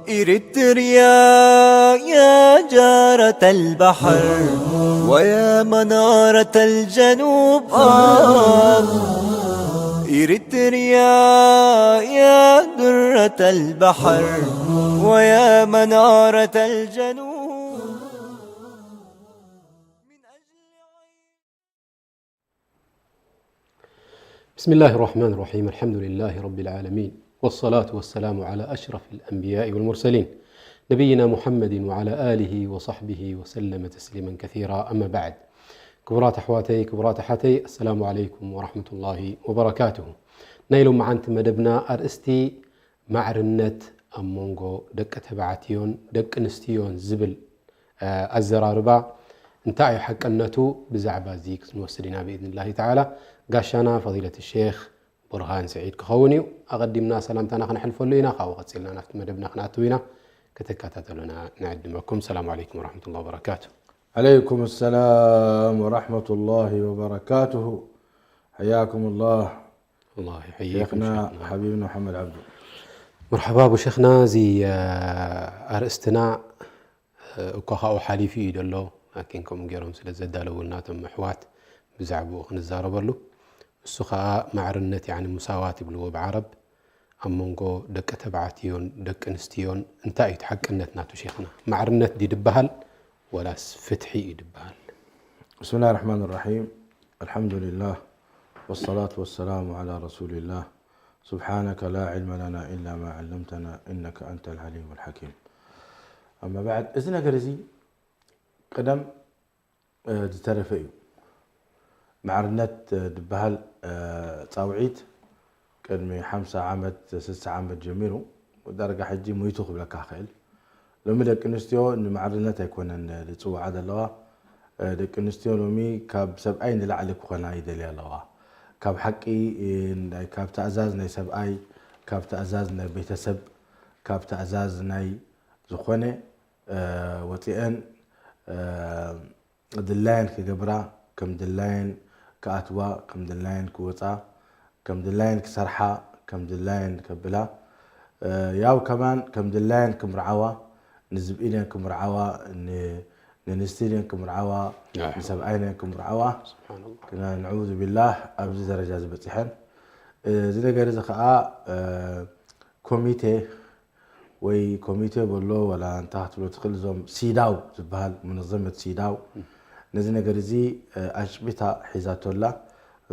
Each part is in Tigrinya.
إريتريا يا جارة البحر ويا منارة الجنوب، آه. إريتريا يا درة البحر ويا منارة الجنوب. بسم الله الرحمن الرحيم. الحمد لله رب العالمين، والصلاة والسلام على أشرف الأنبياء والمرسلين، نبينا محمد وعلى آله وصحبه وسلم تسليما كثيرا. أما بعد، ክቡራት ኣሕዋተይ፣ ክቡራት ኣሓተይ፣ السلام عليكم ورحمة الله وبركاته። ናይ ሎምዓንቲ መደብና ኣርእስቲ ማዕርነት ኣብ መንጎ ደቂ ተባዕትዮን ደቂ ኣንስትዮን ዝብል ኣዘራርባ እንታይ እዩ ሓቅነቱ? ብዛዕባ እዚ ክንወስድ ኢና ብኢዝንላሂ ተዓላ። ጋሻና ፈዲለት ሼኽ ቡርሃን ስዒድ ክኸውን እዩ። ኣቐዲምና ሰላምታና ክነሕልፈሉ ኢና። ካብኡ ቀጺልና ናብቲ መደብና ክንኣትው ኢና። ክትከታተሉና ንዕድመኩም። ሰላም ዓለይኩም ወረሕመቱላሂ ወበረካቱ። عليكم السلام ورحمة الله وبركاته. حياكم الله الله يحييكم شيخنا شيخنا. حبيبنا محمد عبده. መርሓባ ኣቡ ሸኽና፣ እዚ ኣርእስትና እኳ ካብኡ ሓሊፉ እዩ ዘሎ፣ ላኪን ከምኡ ገይሮም ስለ ዘዳለውልና እቶም ኣሕዋት ብዛዕባኡ ክንዛረበሉ። እሱ ከዓ ማዕርነት፣ ያኒ ሙሳዋት ይብልዎ ብዓረብ፣ ኣብ መንጎ ደቂ ተባዕትዮን ደቂ ኣንስትዮን እንታይ እዩ እቲ ሓቅነት ናቱ ሼኽና? ማዕርነት ድዩ ድበሃል ወላስ ፍትሒ እዩ ድበሃል? بسم الله الرحمن الرحيم. الحمد لله والصلاة والسلام على رسول الله. سبحانك لا علم لنا إلا ما علمتنا إنك أنت العليم الحكيم. أما بعد، እዚ ነገር እዚ ቀደም ዝተረፈ እዩ። ማዕርነት ዝበሃል ፃውዒት ቅድሚ ሓምሳ ዓመት፣ ስሳ ዓመት ጀሚሩ ዳርጋ ሕጂ ሞይቱ ክብለካ ክእል። ሎሚ ደቂ ኣንስትዮ ንማዕርነት ኣይኮነን ዝፅውዓ ዘለዋ። ደቂ ኣንስትዮ ሎሚ ካብ ሰብኣይ ንላዕሊ ክኾና ይደልያ ኣለዋ። ካብ ሓቂ፣ ካብ ትእዛዝ ናይ ሰብኣይ፣ ካብ ትእዛዝ ናይ ቤተሰብ፣ ካብ ትእዛዝ ናይ ዝኾነ ወፂአን ድላየን ክገብራ፣ ከም ድላየን ክኣትዋ፣ ከም ድላየን ክወፃ፣ ከም ድላየን ክሰርሓ፣ ከም ድላየን ከብላ፣ ያው ከማን ከም ድላየን ክምርዓዋ፣ ንዝብኢለን ክምርዓዋ፣ ንንስቲለን ክምርዓዋ፣ ንሰብኣይለን ክምርዓዋ፣ ንዑዙ ቢላህ ኣብዚ ደረጃ ዝበፂሐን። እዚ ነገር እዚ ከዓ ኮሚቴ ወይ ኮሚቴ በሎ ዋላ እንታይ ክትብሎ ትኽእል፣ እዞም ሲዳው ዝበሃል ሙነዘመት ሲዳው ነዚ ነገር እዚ ኣጭቢታ ሒዛቶ ኣላ።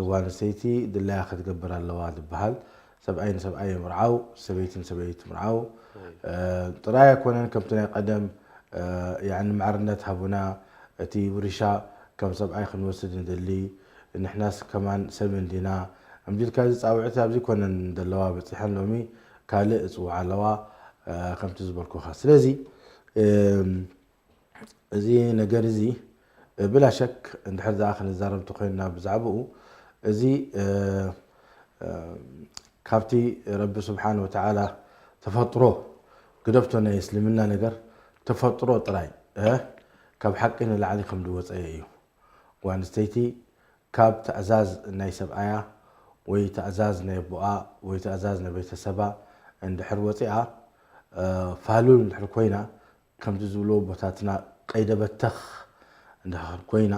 ጓል ኣንስተይቲ ድላያ ክትገብር ኣለዋ ዝበሃል፣ ሰብኣይ ንሰብኣይ ምርዓው፣ ሰበይቲ ንሰበይቲ ምርዓው ጥራይ ኣይኮነን፣ ከምቲ ናይ ቀደም ያኒ ማዕርነት ሃቡና፣ እቲ ውርሻ ከም ሰብኣይ ክንወስድ ንደሊ፣ ንሕናስ ከማን ሰብ እንዲና፣ እምቢልካ እዚ ፃውዒት ኣብዚ ኮነን ዘለዋ በፂሐን ሎሚ ካልእ እፅውዓ ኣለዋ ከምቲ ዝበልኩኻ። ስለዚ እዚ ነገር እዚ ብላ ሸክ እንድሕር ደኣ ክንዛረብ እንተኮይንና ብዛዕባኡ እዚ ካብቲ ረቢ ስብሓን ወተዓላ ተፈጥሮ ግደፍቶ ናይ እስልምና ነገር ተፈጥሮ ጥራይ ካብ ሓቂ ንላዕሊ ከም ዝወፀየ እዩ። ጓል ኣንስተይቲ ካብ ትእዛዝ ናይ ሰብኣያ ወይ ትእዛዝ ናይ ኣቦኣ ወይ ትእዛዝ ናይ ቤተሰባ እንድሕር ወፂኣ ፋሉል እንድሕር ኮይና ከምዚ ዝብልዎ ኣቦታትና ቀይደ በተኽ እንድሕር ኮይና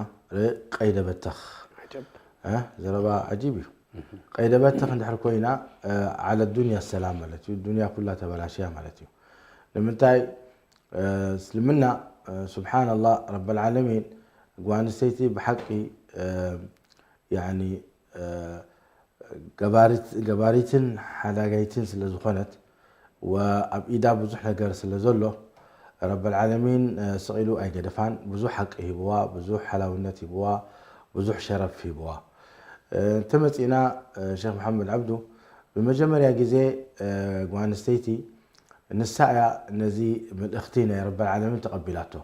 ቀይደ በተኽ ዘረባ ዓጂብ እዩ። ቀይደ በተኽ እንድሕር ኮይና ዓለ ዱንያ ሰላም ማለት እዩ። ዱንያ ኩላ ተበላሽያ ማለት እዩ። ንምንታይ እስልምና ስብሓንላህ ረበል ዓለሚን ጓል ኣንስተይቲ ብሓቂ ያኒ ገባሪትን ሓዳጋይትን ስለ ዝኾነት ወኣብ ኢዳ ብዙሕ ነገር ስለ ዘሎ ረበል ዓለሚን ስቕ ኢሉ ኣይገደፋን። ብዙሕ ሓቂ ሂብዋ፣ ብዙሕ ሓላውነት ሂብዋ፣ ብዙሕ ሸረፍ ሂብዋ። እንተመፂእና ሸክ መሓመድ ዓብዱ ብመጀመርያ ግዜ ጓል ኣንስተይቲ ንሳ እያ ነዚ መልእኽቲ ናይ ረበል ዓለሚን ተቐቢላቶ።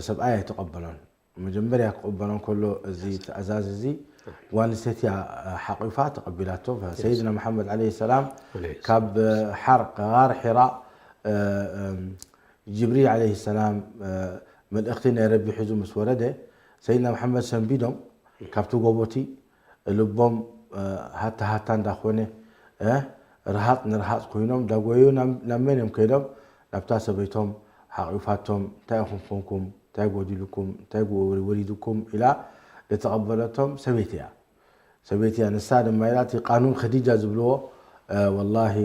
ሰብኣይ ኣይተቐበሎን። መጀመርያ ክቕበሎ እንከሎ እዚ ትእዛዝ እዚ ጓል ኣንስተይቲ እያ ሓቒፋ ተቐቢላቶ። ሰይድና መሓመድ ዓለይሂ ሰላም ካብ ሓር ጋር ሒራ ጅብሪል ዓለይሂ ሰላም መልእኽቲ ናይ ረቢ ሒዙ ምስ ወረደ ሰይድና መሓመድ ሰንቢዶም ካብቲ ጎቦቲ ልቦም ሃታ ሃታ እንዳኾነ፣ ርሃፅ ንርሃፅ ኮይኖም ዳጎዩ ናብ መን እዮም ከይዶም? ናብታ ሰበይቶም ሓቒፋቶም፣ እንታይ ኢኹም ኮንኩም? እንታይ ጎዲሉኩም? እንታይ ወሪዱኩም? ኢላ ዝተቐበለቶም ሰበይቲ እያ። ሰበይቲ እያ። ንሳ ድማ ኢላ እቲ ቃኑን ኸዲጃ ዝብልዎ፣ ወላሂ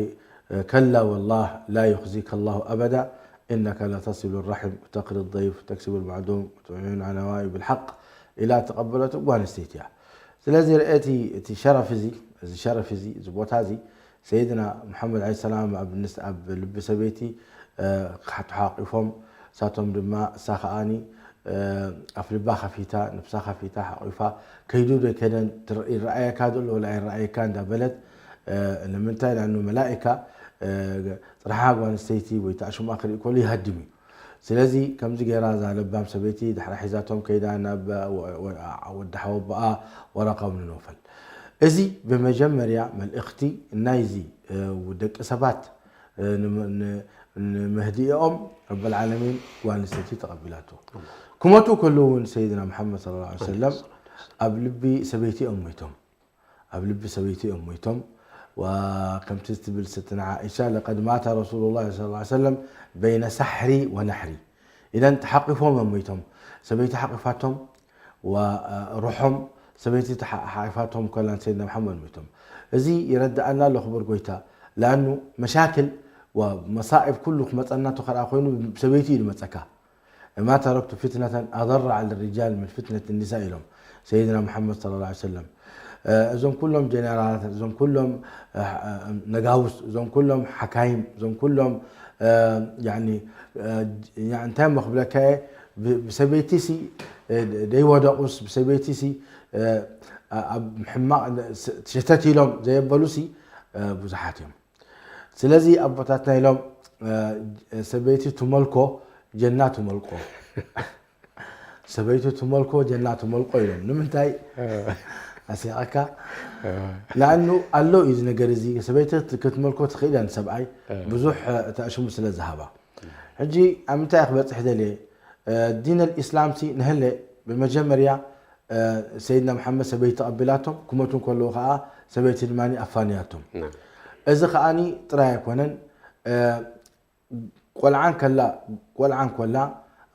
ከላ ወላህ ላ ዩኽዚከ ላሁ ኣበዳ ኢነከ ለተሲሉ ራሒም ወተቅሪ ደይፍ ወተክሲቡ ልማዕዱም ወቱዒኑ ዓላ ነዋኢብ ልሓቅ ኢላ ተቐበለቶ ጓል ኣንስተይቲ እያ። ስለዚ ርእቲ እቲ ሸረፍ እዚ፣ እዚ ሸረፍ እዚ፣ እዚ ቦታ እዚ ሰይድና ሙሓመድ ዓለይሂ ሰላም ኣብ ልቢ ሰበይቲ ተሓቂፎም፣ እሳቶም ድማ፣ እሳ ከዓኒ ኣፍ ልባ ከፊታ፣ ነብሳ ከፊታ ሓቂፋ፣ ከይዱ ዶ ከደን ይረኣየካ ዶ ኣሎ ወላ ኣይረኣየካ እንዳበለት፣ ንምንታይ? ላኑ መላኢካ ፅርሓ ጓል ኣንስተይቲ ወይ ተኣሽማ ክርኢ ከሎ ይሃድም እዩ። ስለዚ ከምዚ ገይራ እዛ ለባም ሰበይቲ ድሕራ ሒዛቶም ከይዳ ናብ ወዲ ሓወቦኣ ወረቃ ብን ነውፈል። እዚ ብመጀመርያ መልእኽቲ ናይዚ ደቂ ሰባት ንመህድኢኦም ረበል ዓለሚን ጓል ኣንስተይቲ ተቐቢላቶ። ክመቱ ከለዉ እውን ሰይድና መሓመድ ሰለላሁ ዐለይሂ ወሰለም ኣብ ልቢ ሰበይቲ እዮም ሞይቶም። ኣብ ልቢ ሰበይቲ እዮም ሞይቶም። ከምቲ ትብል ሰይድና ዓኢሻ ለቀድ ማተ ረሱሉላህ ሰለላሁ ዐለይሂ ወሰለም በይነ ሳሕሪ ወናሕሪ። ኢዘን ተሓቂፎም እዮም ሞይቶም። ሰበይቲ ሓቂፋቶም ወሩሖም ሰበይቲ ሓቂፋቶም ከላን ሰይድና መሓመድ ሞይቶም። እዚ ይረድኣና ኣሎ ክቡር ጎይታ። ለኣኑ መሻክል ወመሳኢብ ኩሉ ክመፀና ተኸርኣ ኮይኑ ሰበይቲ እዩ ዝመፀካ። ما تركت فتنة أضر على الرجال من فتنة النساء ኢሎም ሰይድና ሙሓመድ ሰለላሁ ዐለይሂ ወሰለም። እዞም ኩሎም ጀነራላት፣ እዞም ኩሎም ነጋውስ፣ እዞም ኩሎም ሓካይም፣ እዞም ኩሎም ያኒ እንታይ እሞ ክብለካ እየ፣ ብሰበይቲ ሲ ደይወደቑስ ብሰበይቲ ሲ ኣብ ሕማቕ ሸተት ኢሎም ዘየበሉ ሲ ብዙሓት እዮም። ስለዚ ኣቦታትና ኢሎም ሰበይቲ ትመልኮ ጀና ትመልቆ። ሰበይቲ ትመልኮ ጀና ትመልቆ ኢሎም። ንምንታይ ኣስያቐካ? ንኣኑ ኣሎ እዩ እዚ ነገር እዚ። ሰበይቲ ክትመልኮ ትኽእል እያ ንሰብኣይ ብዙሕ ተኣሽሙ ስለ ዝሃባ። ሕጂ ኣብ ምንታይ ክበፅሕ ደልየ? ዲን ኣልኢስላም ሲ ንህለ ብመጀመርያ ሰይድና መሓመድ ሰበይቲ ተቐቢላቶም ክመቱ ከለዉ ከዓ ሰበይቲ ድማ ኣፋንያቶም። እዚ ከዓኒ ጥራይ ኣይኮነን። ቆልዓን ከላ ቆልዓን ኮላ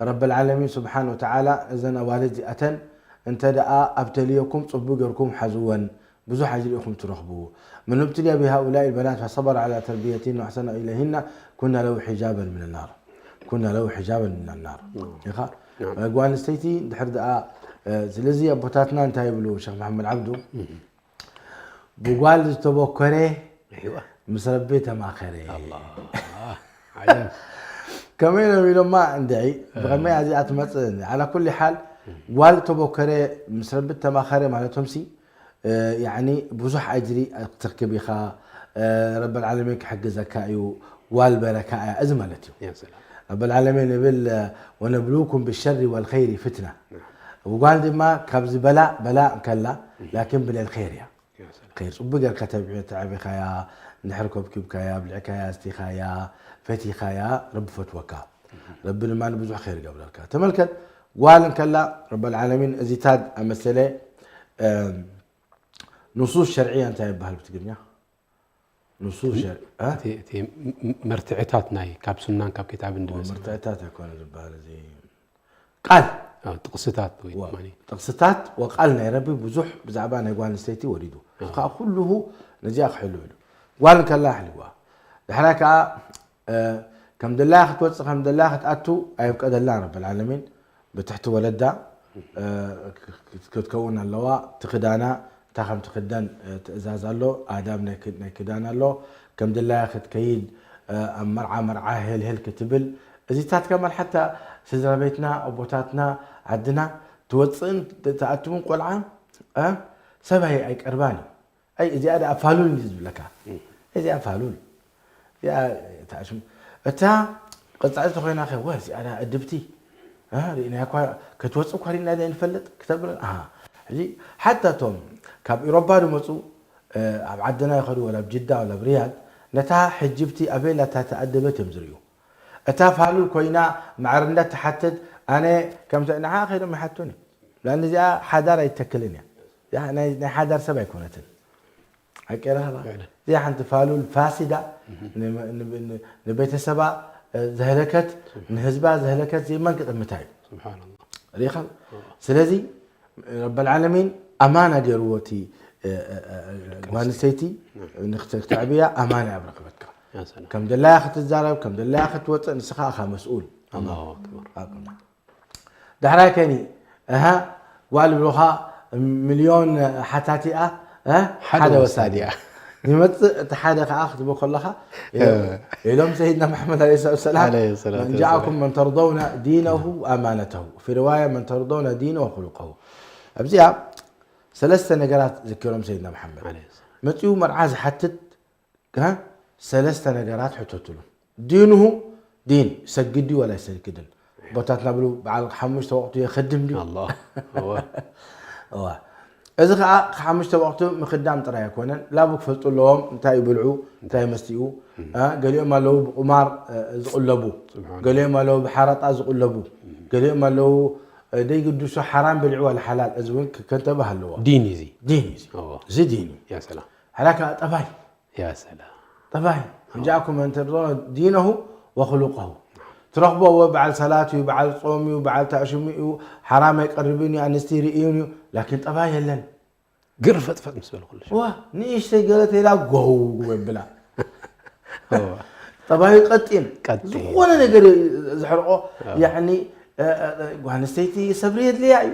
ረበል ዓለሚን ስብሓን ወተዓላ እዘን ኣዋልድ እዚኣተን እንተ ደኣ ኣብተልዮኩም ጽቡቅ ጌርኩም ሓዝወን ብዙሕ ኣጅሪ ኢኹም ትረኽቡ። من ابتلي بهؤلاء البنات فصبر على تربيتهن وأحسن إليهن كن له حجابا من النار. كن له حجابا من النار. ኢኻ ጓል ኣንስተይቲ ድሕር ደኣ ስለዚ ኣቦታትና እንታይ ይብሉ ሸኽ መሓመድ ዓብዱ ብጓል ዝተበኮረ ምስ ረቢ ተማኸረ። ከመይ ኢሎም ኢሎማ እንድዒ ብኸመይ እዚኣ ትመፅእ? ዓላ ኩሊ ሓል ጓል ተበኮረ ምስ ረቢ ተማኸረ ማለቶም ሲ ያኒ ብዙሕ ኣጅሪ ክትርክብ ኢኻ። ረበል ዓለሚን ክሕግዘካ እዩ። ጓል በረካ እያ እዚ ማለት እዩ። ረበል ዓለሚን ይብል ወነብሉኩም ብሸሪ ወልኸይሪ ፍትና። ጓል ድማ ካብዚ በላ በላ እንከላ ላኪን ብለል ኸይር እያ። ኸይር ጽቡቅ ጌርካ ተዕቢኻያ፣ እንድሕር ኮብኪብካያ፣ ኣብሊዕካያ፣ ኣስቲኻያ፣ ፈቲኻያ፣ ረቢ ፈትወካ። ረቢ ድማ ንብዙሕ ኸይር ይገብረልካ። ተመልከት ጓል እንከላ ረበል ዓለሚን እዚታት ኣመሰለ ንሱስ ሸርዕያ እንታይ ይበሃል ብትግርኛ? ንሱስ ሸርዕ እቲ መርትዕታት ናይ ካብ ሱናን ካብ ክታብን ድመጽእ መርትዕታት ኣይኮነ ዝበሃል እዚ ቃል ጥቕስታት ወይ ጥቕስታት ወቃል ናይ ረቢ ብዙሕ ብዛዕባ ናይ ጓል ኣንስተይቲ ወሪዱ። እዚ ከዓ ኩሉ ነዚኣ ክሕልው ኢሉ ጓል እንከላ ኣሕልዋ ድሕራይ ከዓ ከም ደላያ ክትወፅእ ከም ደላያ ክትኣቱ ኣየፍቀደላን ረቢ ልዓለሚን። ብትሕቲ ወለዳ ክትከውን ኣለዋ። እቲ ክዳና እንታይ ከም ትኽደን ትእዛዝ ኣሎ። ኣዳብ ናይ ክዳን ኣሎ። ከም ድላያ ክትከይድ ኣብ መርዓ መርዓ ሄልሄል ክትብል እዚታት ከማን ሓታ ስድራ ቤትና ኣቦታትና ዓድና ትወፅእን ትኣትውን ቆልዓ ሰብኣይ ኣይቀርባን እዩ። ኣይ እዚኣ ደኣ ፋሉል እንዲ ዝብለካ እዚኣ ፋሉል እዚኣ ተኣሽም እታ ቅጻዕቲ ኮይና ከ ወ እዚኣ ደኣ እድብቲ እ፣ ርኢናያ እኳ ክትወጽእ እኳ ርኢና ዘይንፈልጥ ክተብል ኣሃ። ሕጂ ሓታ እቶም ካብ ኢሮባ ዝመጹ እ፣ ኣብ ዓድና ይኸዱ ወላ ኣብ ጅዳ ወላ ኣብ ሪያድ ነታ ሕጅብቲ ኣበይ ላታ ተኣደበት እዮም ዝርእዩ። እታ ፋሉል ኮይና ማዕርነት ትሓትት ኣነ ከምተ ንዓ ከይዶም ይሓቱኒ። ላን እዚኣ ሓዳር ኣይተክልን እያ። ያ ናይ ናይ ሓዳር ሰብ ኣይኮነትን። ኣቀራባ እዚኣ ሓንቲ ፋሉል ፋሲዳ ንቤተሰባ ዘህለከት ንህዝባ ዘህለከት ዘይመን ክጥምታ እዩ። ሪኻ ስለዚ ረበል ዓለሚን ኣማና ገይርዎ እቲ ጓል ኣንስተይቲ ንክተዕብያ ኣማና ኣብ ረክበትካ። ከም ደላያ ክትዛረብ ከም ደላያ ክትወፅእ ንስኻ እኻ መስኡል። ዳሕራይ ከኒ እሃ ጓል ብሎኻ ሚልዮን ሓታቲኣ ሓደ ወሳዲ እያ። ይመፅእ እቲ ሓደ ከዓ ክትብል ከለኻ ኢሎም ሰይድና መሓመድ ለ ሰላት ሰላም መን ጃእኩም መን ተርደውነ ዲነሁ ኣማነተሁ ፊ ርዋያ መን ተርደውነ ዲነ ወክሉቀሁ። ኣብዚኣ ሰለስተ ነገራት ዝኪሮም ሰይድና መሓመድ መፅኡ መርዓ ዝሓትት ሰለስተ ነገራት ሕተትሉ። ዲንሁ ዲን ይሰግድ ድዩ ወላ ይሰግድን? ቦታትና ብሉ በዓል ሓሙሽተ ወቅቱ የኸድም ድዩ? እዚ ከዓ ሓሙሽተ ወቅቱ ምክዳም ጥራይ ኣይኮነን። ላቡ ክፈልጡ ኣለዎም እንታይ ይብልዑ እንታይ መስትኡ። ገሊኦም ኣለዉ ብቁማር ዝቁለቡ፣ ገሊኦም ኣለዉ ብሓረጣ ዝቁለቡ፣ ገሊኦም ኣለዉ ደይግድሱ ሓራም በልዑ ዋላ ሓላል። እዚ እውን ከንተባህ ኣለዎ። ዲን እዩ እዚ። ዲን እዩ እዚ። እዚ ዲን እዩ። ሓላ ከዓ ጠባይ ያ ሰላም። ጠባይ እንጃእኩም መን ተርዶነ ዲነሁ ወክሉቀሁ። ትረኽቦ እወ በዓል ሰላት እዩ፣ በዓል ጾም እዩ፣ በዓል ታእሽሙ እዩ፣ ሓራም ኣይቀርብን እዩ፣ ኣንስቲ ይርእዩን እዩ፣ ላኪን ጠባይ የለን። ግር ፈጥፈጥ ምስ በለ ኩሉ ዋ ንእሽተይ ገለ ተይላ ጎው የብላ። ጠባዩ ቀጢን ዝኾነ ነገር ዘሕርቆ ያኒ ጓል ኣንስተይቲ ሰብሪ የድልያ እዩ።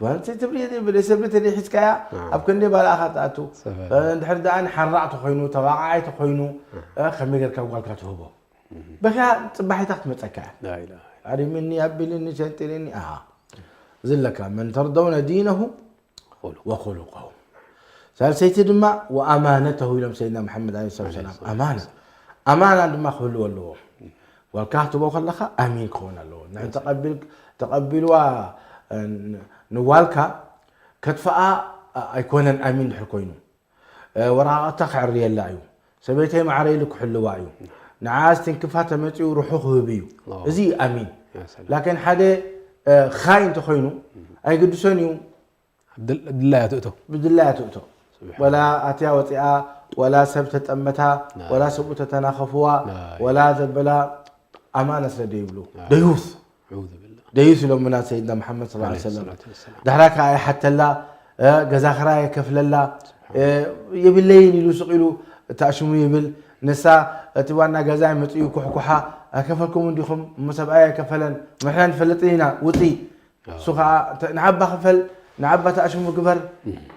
ጓል ኣንስተይቲ ትብሪ የድልያ ብለይ ሰብሪ ተደይ ሒዝካያ ኣብ ክንደይ ባልኣኻ ትኣቱ። እንድሕር ደኣ ንሓራቕ ተኾይኑ ተባቃዓይ ተኾይኑ ከመይ ጌርካ ጓልካ ትህቦ? በካ ጽባሒታ ክትመጸካ እያ። ኣሪምኒ ኣቢልኒ ሸንጢልኒ ኣሃ ዝለካ መን ተርደውነ ዲነሁ ወኹሉቀሁ። ሳልሰይቲ ድማ ወኣማነተሁ ኢሎም ሰይድና መሓመድ ለ ሰላት ሰላም ኣማና ኣማና ድማ ክህልዎ ኣለዎ። ዋልካ ክትቦ ከለኻ ኣሚን ክኸውን ኣለዎ። ንሕን ተቐቢልዋ ንዋልካ ከጥፍኣ ኣይኮነን ኣሚን ድሕር ኮይኑ ወረቓቕታ ክዕርየላ እዩ። ሰበይተይ ማዕረ ኢሉ ክሕልዋ እዩ። ንዓ ኣስትንክፋ ተመፂኡ ርሑ ክህብ እዩ። እዚ ኣሚን ላኪን ሓደ ኻይ እንተኮይኑ ኣይግድሶን እዩ። ድላያ ትእቶ ብድላያ ትእቶ ወላ ኣትያ ወፂኣ ወላ ሰብ ተጠመታ ወላ ሰብኡ ተተናኸፍዋ ወላ ዘበላ ኣማነ ስለ ደይብሉ ደዩስ ደዩስ ኢሎምና ሰይድና መሓመድ ስ ሰለም ዳሕራ ከዓ ይሓተላ ገዛ ክራ የከፍለላ የብለይን ኢሉ ስቕ ኢሉ ተኣሽሙ ይብል። ንሳ እቲ ዋና ገዛ መፅኡ ኩሕኩሓ ኣይከፈልኩም እንዲኹም እሞ ሰብኣይ ኣይከፈለን ምሕና ንፈልጥን ኢና ውፅእ እሱ ከዓ ንዓባ ክፈል ንዓባ ተኣሽሙ ግበር።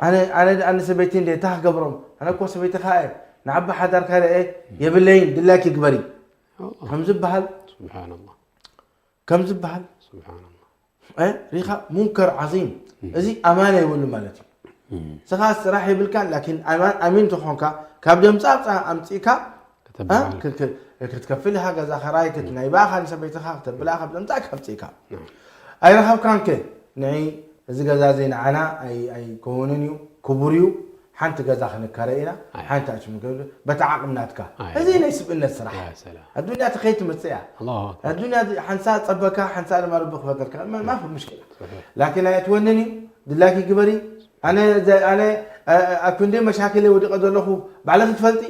ኣነ ኣነ ኣነ ሰበይቲ እንደ እንታይ ክገብሮም ኣነ እኮ ሰበይቲ ከዓ እየ ንዓባ ሓዳር ከረአ የብለይን ድላይኪ ግበሪ ከምዚ በሃል ከምዚ በሃል ሪኻ ሙንከር ዓዚም እዚ ኣማና ይብሉ ማለት እዩ። ስኻ ስራሕ የብልካን ላኪን ኣማን ኣሚን ተኾንካ ካብ ደምፃ ኣምፅእካ ክትከፍል ኢኻ ገዛ ኸራይ ክት ናይ ባኻ ንሰበይትኻ ክተብላ ካብ ደምፃ ኣምፅእካ ኣይረኸብካን ከ ንዒ እዚ ገዛ እዚ ንዓና ኣይኮውንን እዩ ክቡር እዩ ሓንቲ ገዛ ክንከረ ኢና ሓንቲ ኣሽሙ በቲ ዓቕም ናትካ እዚ ናይ ስብእነት ስራሕ ኣዱንያ ተኸይ ትመፅእ እያ ኣዱንያ ሓንሳ ፀበካ ሓንሳ ድማ ርቢ ክፈጠርካ ማፊ ሙሽኪላ ላኪን ኣይትወንን እዩ ድላኪ ግበሪ ኣነ ኣነ ኣብ ክንደይ መሻክል ወዲቐ ዘለኹ ባዕለ ክትፈልጢ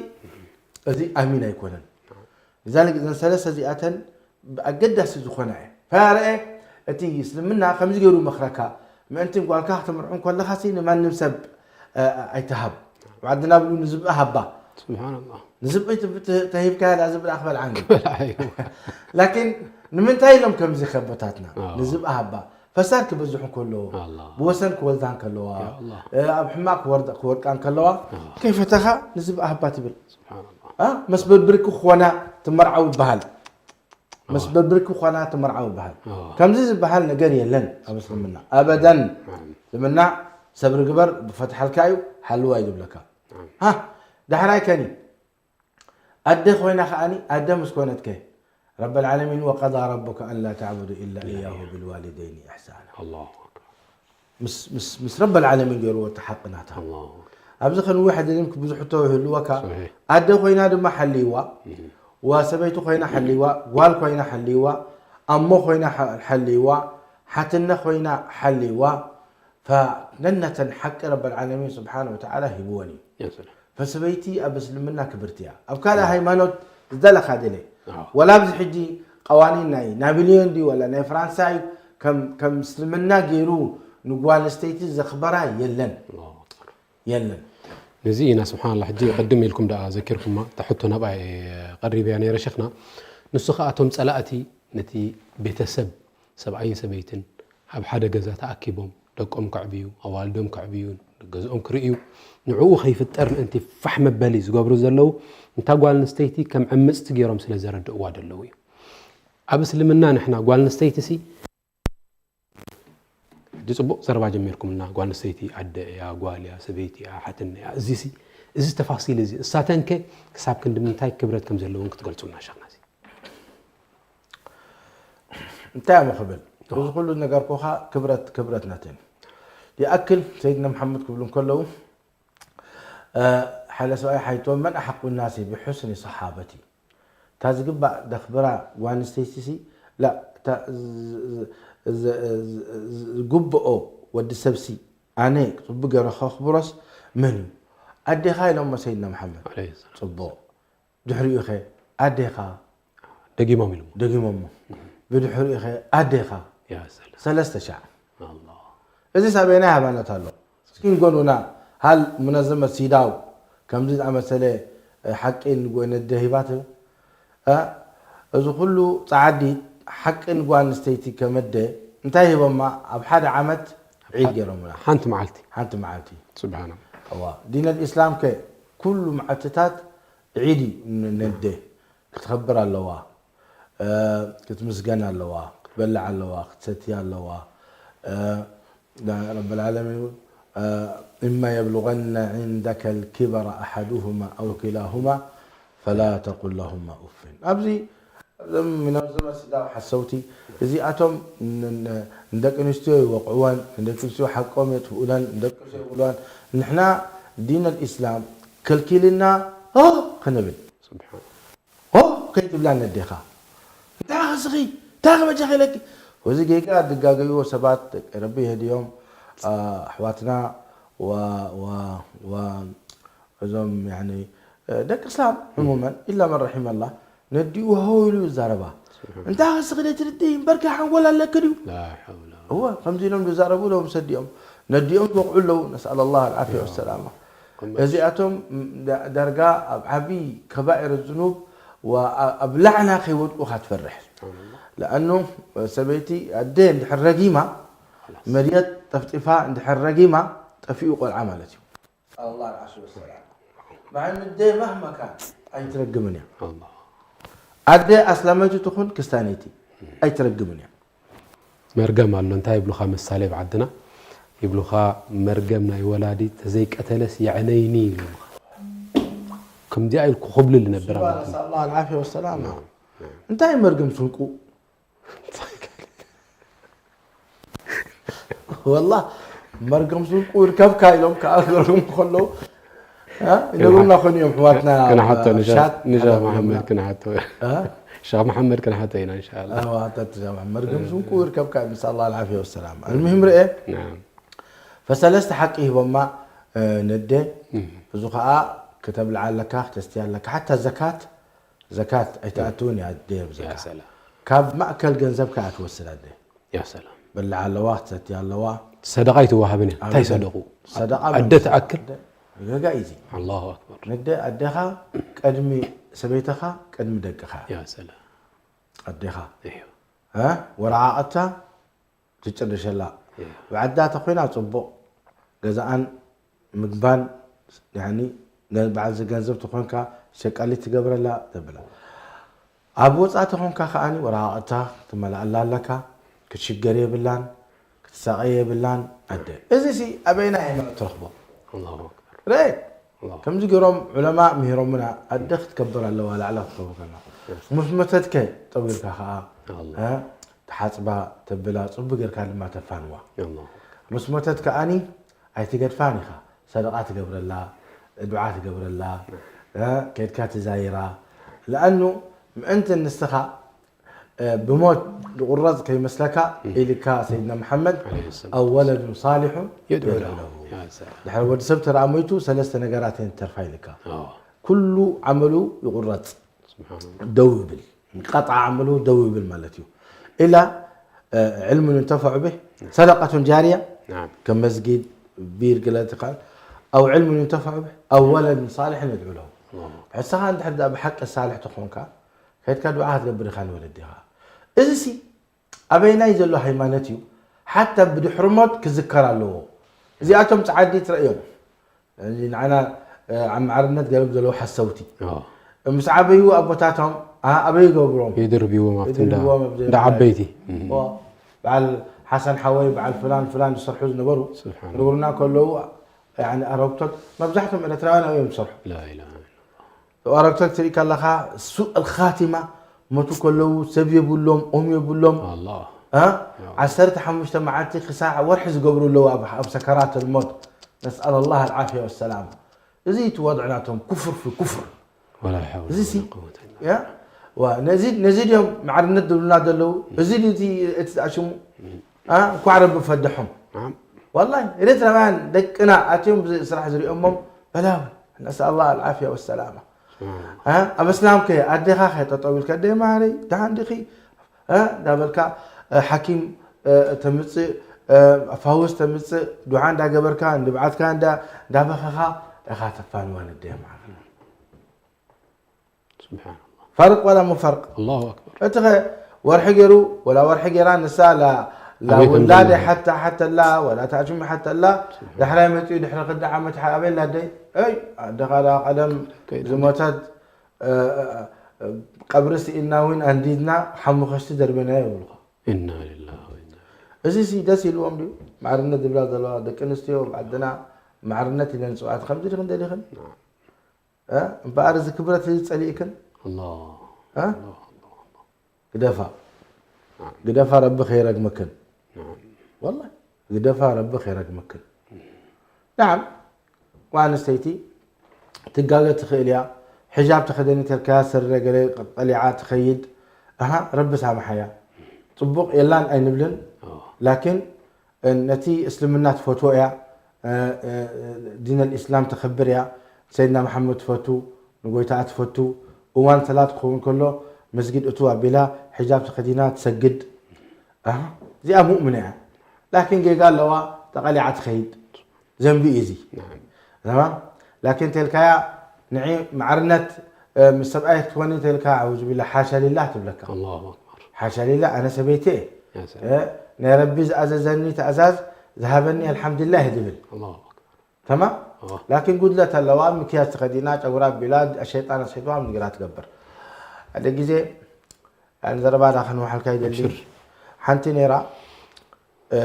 እዚ ኣሚን ኣይኮነን ذلك እዘን ሰለስተ እዚኣተን ኣገዳሲ ዝኾነ እየ ፈረአ እቲ እስልምና ከምዚ ገይሩ መኽረካ ምእንቲ ጓልካ ክትምርዑ ከለኻ ሲ ንማንም ሰብ ኣይትሃብ ዓድና ብሉ ንዝብኢ ሃባ ንዝብኢ ተሂብካ ዳ ዝብኢ ክበልዓ ላኪን ንምንታይ ኢሎም ከምዚ ከቦታትና ንዝብኢ ሃባ ፈሳድ ክበዝሑ ከለዎ ብወሰን ክወልዳ ከለዋ ኣብ ሕማቅ ክወድቃ ከለዋ ከይፈተኻ ንዝብኢ ሃባ ትብል መስበብርኪ ክኾና ትመርዓው ይበሃል መስበብርኪ ክኾና ትመርዓው ይበሃል ከምዚ ዝበሃል ነገር የለን ኣብ እስልምና ኣበደን እስልምና ሰብሪ ግበር ብፈትሓልካ እዩ ሓልዋ እዩ ዝብለካ ዳሕራይ ከኒ ኣደ ኮይና ከኣኒ ኣደ ምስ ኮነትከ ረብ العالمين وقضى ربك ألا تعبدوا إلا إياه وبالوالدين إحسانا ምስ ረብ العالمين ገይርዎ እቲ ሓቂ ናታ ኣብዚ ከንዊ ሕድሪም ብዙሕ እቶ ይህልወካ ኣደ ኮይና ድማ ሓልይዋ ወሰበይቲ ኮይና ሓልይዋ ጓል ኮይና ሓልይዋ ኣሞ ኮይና ሓልይዋ ሓትነ ኮይና ሓልይዋ ነነተን ሓቂ ረበል ዓለሚን ስብሓን ወተዓላ ሂብወን እዩ። ፈሰበይቲ ኣብ እስልምና ክብርቲ እያ። ኣብ ካልእ ሃይማኖት ዝደለኻ ድለ ወላ ኣብዚ ሕጂ ቀዋኒን ናይ ናቢልዮን ድዩ ወላ ናይ ፍራንሳ እዩ ከም እስልምና ገይሩ ንጓል ኣንስተይቲ ዘኽበራ የለን። የለን። ነዚ ኢና ስብሓንላ ሕጂ ቅድም ኢልኩም ደኣ ዘኪርኩማ እታ ሕቶ ናብኣ ቀሪበያ ነይረ ሸኽና። ንሱ ከኣ እቶም ጸላእቲ ነቲ ቤተሰብ ሰብኣይን ሰበይትን ኣብ ሓደ ገዛ ተኣኪቦም ደቆም ከዕብዩ ኣዋልዶም ከዕብዩ ገዝኦም ክርእዩ ንዕኡ ከይፍጠር ምእንቲ ፋሕ መበሊ ዝገብሩ ዘለዉ እንታ ጓል ኣንስተይቲ ከም ዕምፅቲ ገይሮም ስለ ዘረድእዋ ደለዉ እዩ። ኣብ እስልምና ንሕና ጓል ኣንስተይቲ ሲ ሕጂ ፅቡቕ ዘረባ ጀሚርኩምልና ጓል ኣንስተይቲ ኣደ እያ ጓል እያ ሰበይቲ እያ ሓትነ እያ እዚ ሲ እዚ ተፋሲል እዚ እሳተንከ ክሳብ ክንዲ ምንታይ ክብረት ከም ዘለውን ክትገልፁልና ሸኽና እዚ እንታይ እሞ ክብል እዚ ኩሉ ነገርኩኻ ክብረት ክብረት ናተን ይኣክል ሰይድና መሓመድ ክብሉ እንከለዉ ሓደ ሰብኣይ ሓይትዎም መን ኣሓቁ ናሲ ብሑስኒ ሰሓበቲ እታ ዝግባእ ደኽብራ ጓል ኣንስተይቲ ሲ ላ እታ ዝግብኦ ወዲ ሰብሲ ኣነ ጽቡቅ ገይረ ከኽብሮስ መን እዩ ኣዴኻ ኢሎሞ ሰይድና መሓመድ ጽቡቅ ድሕሪኡ ኸ ኣዴኻ ደጊሞም ኢሉ ደጊሞሞ ብድሕሪኡ ኸ ኣዴኻ ሰለስተ ሻዕ እዚ ሳበየናይ ሃይማኖት ኣሎ እስኪ ንጎኑና ሃል ሙነዘመት ሲዳው ከምዚ ዝኣመሰለ ሓቂ ንጎነደ ሂባት እዚ ኩሉ ፃዓዲ ሓቂ ንጓል ኣንስተይቲ ከመደ እንታይ ሂቦማ ኣብ ሓደ ዓመት ዒድ ገይሮምና ሓንቲ መዓልቲ ሓንቲ መዓልቲ ስብሓና እዋ ዲነል ኢስላም ከ ኩሉ መዓልትታት ዒድ እዩ ነደ ክትኸብር ኣለዋ ክትምስገን ኣለዋ ክትበልዕ ኣለዋ ክትሰትያ ኣለዋ ረብ ዓለሚን እውን እማ የብሉغነ عندك الكبر أحدهما أو كلاهما فلا تقل لهما أف ኣብዚ እዞም ሚናውዘመ ስዳው ሓሰውቲ እዚኣቶም ንደቂ ኣንስትዮ ይወቕዕወን ንደቂ ኣንስትዮ ሓቆም የጥፍኡለን ንደቂ ኣንስትዮ ይብልዋን ንሕና ዲን ኣልእስላም ከልኪልና ክንብል ሆ ከይትብላ ነዴኻ እንታይ ኸስኺ እንታይ ከበጃ ኸይለኪ ወዚ ጌጋ ድጋገይዎ ሰባት ደቂ ረቢ የህድዮም ኣሕዋትና እዞም ደቂ እስላም ዕሙመን ኢላ መን ረሒመላ ነዲኡ ሃው ኢሉ ይዛረባ እንታይ ኸስኺ ደይ ትርድእ እምበርካ ሓንጎል ኣለኪ ድዩ እወ ከምዚ ኢሎም ዝዛረቡ ሎም ሰዲኦም ነዲኦም ዝወቕዑ ኣለዉ ነስኣል ላህ ኣልዓፍያ ወሰላማ እዚኣቶም ዳርጋ ኣብ ዓብዪ ከባኢር ዝኑብ ኣብ ላዕና ከይወድቁኻ ትፈርሕ ለኣኑ ሰበይቲ ኣደ እንድሕር ረጊማ መድየት ጠፍጢፋ እንድሕር ረጊማ ጠፊኡ ቆልዓ ማለት እዩ ኣደ መህማ ካን ኣይትረግምን እያ ኣደ ኣስላመይቲ ትኹን ክስታነይቲ ኣይትረግምን እያ መርገም ኣሎ እንታይ ይብሉኻ ምሳሌ ብዓድና ይብሉኻ መርገም ናይ ወላዲ ተዘይቀተለስ የዕነይኒ ይብሉኻ ከምዚኣ ኢልኩ ክብሉ ልነብር ነስኣላ ዓፊያ ወሰላማ እንታይ መርገም ስንቁ ወላ መርገም ስንቁ ይርከብካ ኢሎም ከዓ ክገርሙ ከለዉ ይነግሩና ኮይኑ እዮም ሕዋትና ክንሓቶ ንሸኽ መሓመድ ክንሓቶ ሸኽ መሓመድ ክንሓቶ ኢና እንሻላ መርገም ስንቁ ይርከብካ ምስ ኣላ ዓፊያ ወሰላም ኣልምሂም ርአ ፈሰለስተ ሓቂ ሂቦማ ነደ እዚ ከዓ ከተብልዓ ኣለካ ክተስትያ ኣለካ ሓታ ዘካት ዘካት ኣይትኣትውን እያ ደየብ ዘካ ካብ ማእከል ገንዘብካ እያ ትወስድ ኣደ በልዓ ኣለዋ ክትሰትያ ኣለዋ ሰደቃ ኣይትወሃብን እያ እንታይ ሰደቁ ሰደቃ ኣደ ትኣክል ገጋ ኢዚ ኣላሁ ኣክበር ነደ ኣደኻ ቀድሚ ሰበይተኻ ቀድሚ ደቅኻ ኣዴኻ ወረዓቐታ ትጭርሸላ ብዓዳ ተኮይና ፅቡቕ ገዛኣን ምግባን በዓል ገንዘብ ተኾንካ ሸቃሊት ትገብረላ ተብላ ኣብ ወፃእ ተኾንካ ከዓኒ ወረቃቅትካ ትመላኣላ ኣለካ ክትሽገር የብላን ክትሳቀይ የብላን ኣደ እዚ ሲ ኣበይና ሃይማኖት ትረኽቦ ርእ ከምዚ ገይሮም ዑለማ ምሂሮምና ኣደ ክትከብር ኣለዋ ላዕላ ክትከብር ከላ ምስ መተትከ ጠዊልካ ከዓ ትሓፅባ ተብላ ፅቡቅ ጌርካ ድማ ተፋንዋ ምስ ሞተት ከዓኒ ኣይትገድፋን ኢኻ ሰደቃ ትገብረላ ዱዓ ትገብረላ ከድካ ትዛይራ ለኣኑ ምእንቲ ንስኻ ብሞት ዝቑረፅ ከይመስለካ ኢልካ ሰይድና መሓመድ عليه السلام ኣው ወለዱን ሳሊሑ يدعو የድዑ له ለሁ يا سلام ድሕሪ ወዲ ሰብ ተረኣ ሞይቱ ሰለስተ ነገራት እየን ተርፋ ኢልካ اه ኩሉ ዓመሉ ይቑረፅ سبحان الله ደው ይብል ቀጣ ዓመሉ ደው ይብል ማለት እዩ ኢላ ዕልሙን እንተፈዑ ብህ ሰደቀቱን ጃርያ نعم ከም መስጊድ ቢር ገለ ትኻል ኣው ዕልሙን እንተፈዑ ብህ ኣው ወለድን ሳልሕን የድዑ ለሁ الله ሕሳኻ እንድሕር ብሓቂ ሳልሕ ተኾንካ ከድካ ዱዓ ክትገብር ኢኻ ንወለድኻ እዚ ሲ ኣበይናይ ዘሎ ሃይማኖት እዩ ሓታ ብድሕሪ ሞት ክዝከር ኣለዎ እዚኣቶም ፃዓዲ ትረእዮም ንዓና ኣብ ማዕርነት ገለብ ዘለዉ ሓሰውቲ اه ምስ ዓበዩ ኣቦታቶም ኣበይ ይገብሮም يدربيوهم ኣብቲ እንዳ يدربيوهم ኣብ እንዳ ዓበይቲ በዓል ሓሰን ሓወይ በዓል ፍላን ፍላን ዝሰርሑ ዝነበሩ سبحان الله ንግሩና ከለዉ ኣረግቶት መብዛሕቶም ኤርትራውያን እዮም ዝሰርሑ لا اله الا الله ተዋረግቶ ክትርኢ ከለኻ ሱእ ኣልኻቲማ ሞቱ ከለዉ ሰብ የብሎም ኦም የብሎም الله እ ዓሰርተ ሓሙሽተ መዓልቲ ክሳዕ ወርሒ ዝገብሩ ኣለዉ ኣብ ኣብ ሰከራት ልሞት ነስኣል ኣላህ ኣልዓፍያ ወሰላም እዚ እቲ ወድዒ ናቶም ኩፍር ፊ ኩፍር ولا حول እዚ ሲ ولا قوة الا ያ ዋ ነዚ ነዚ ድዮም ማዕርነት ዝብሉና ዘለዉ እዚ ድዩ እቲ እቲ ዝኣሽሙ እ እንኳዕ ረቢ ፈደሖም نعم والله ኤርትራውያን ደቅና ኣትዮም ብዚ ስራሕ ዝሪኦሞም በላዊ ነስኣል ኣላህ ኣልዓፍያ ወሰላማ እ ኣብ እስላም ከ ኣዴኻ ከ ጠጠው ኢልካ ኣደ ማረይ ደሓን ዲኺ እ እንዳበልካ እ ሓኪም እ ተምፅእ እ ፋውስ ተምፅእ ዱዓ እንዳገበርካ ንብዓትካ እንዳ እንዳበኸኻ ኢኻ ተፋንዋ ነደ ማረይ سبحان الله ፈርቅ ወላ ሙፈርቅ الله اكبر እቲ ኸ ወርሒ ገይሩ ወላ ወርሒ ገይራ ንሳ ላ ላ ኣበይ ከም ውላደ ዘሎ። ሓታ ሓተላ ወላ ታሽሚ ሓተላ ዳሕራይ መፅኡ ድሕሪ ክልተ ዓመት ሓ- ኣበይ ላደይ ኣይ ኣደኻ ዳ ቀደም ከይዳ። ዝሞተት እ፣ እ፣ እ፣ ቀብሪ ስኢልና እውን ኣንዲድና ሓሙኸሽቲ ደርበና ይብልኹ انا لله وانا እዚ ሲ ደስ ኢልዎም ድዩ ማዕርነት ዝብላ ዘለዋ ደቂ ኣንስትዮ ዓድና ማዕርነት ኢለን ዝፅውዓት ከምዚ ድኽን ደሊኽን እ? እምበኣር እዚ ክብረት እዚ ፀሊእክን الله እ? ግደፋ ግደፋ ረቢ ከይረግመክን نعم ወላ ግደፋ ረቢ ከይረግመክን ናዓም ጓል ኣንስተይቲ ትጋገ ትኽእል እያ ሕጃብ ተኸደኒ ተልካያ ስረ ገለ ቀሊዓ ትኸይድ ኣሃ ረቢ ሳምሓያ ፅቡቕ የላን ኣይንብልን اه ላኪን ነቲ እስልምና ትፈትዎ እያ ዲን ልእስላም ተኸብር እያ ሰይድና መሓመድ ትፈቱ ንጎይታኣ ትፈቱ እዋን ሰላት ክኸውን ከሎ መስጊድ እቱ ኣቢላ ሕጃብ ተኸዲና ትሰግድ ኣሃ፣ እዚኣ ሙእምና እያ ላኪን ጌጋ ኣለዋ ተቐሊዓ ትኸይድ ዘንቢ እዩ እዚ نعم ተማም ላኪን ተልካያ ንዒ ማዕርነት እ፣ ምስ ሰብኣይ ክትኮኒ ተልካ ኣውዝ ቢላ ሓሻ ሊላህ ትብለካ الله اكبر ሓሻ ሊላህ ኣነ ሰበይቲ እየ يا سلام እ፣ ናይ ረቢ ዝኣዘዘኒ ትእዛዝ ዝሃበኒ ኣልሓምዱሊላህ እየ ዝብል الله اكبر ተማም اه ላኪን ጉድለት ኣለዋ ምክያጅ ተኸዲና ጨጉራ ኣቢላ ሸይጣን ኣስሒትዋ ንግራ ትገብር ሓደ ግዜ ያን ዘረባ ዳ ከንውሓልካ ይደሊ أبشر ሓንቲ ነይራ እ፣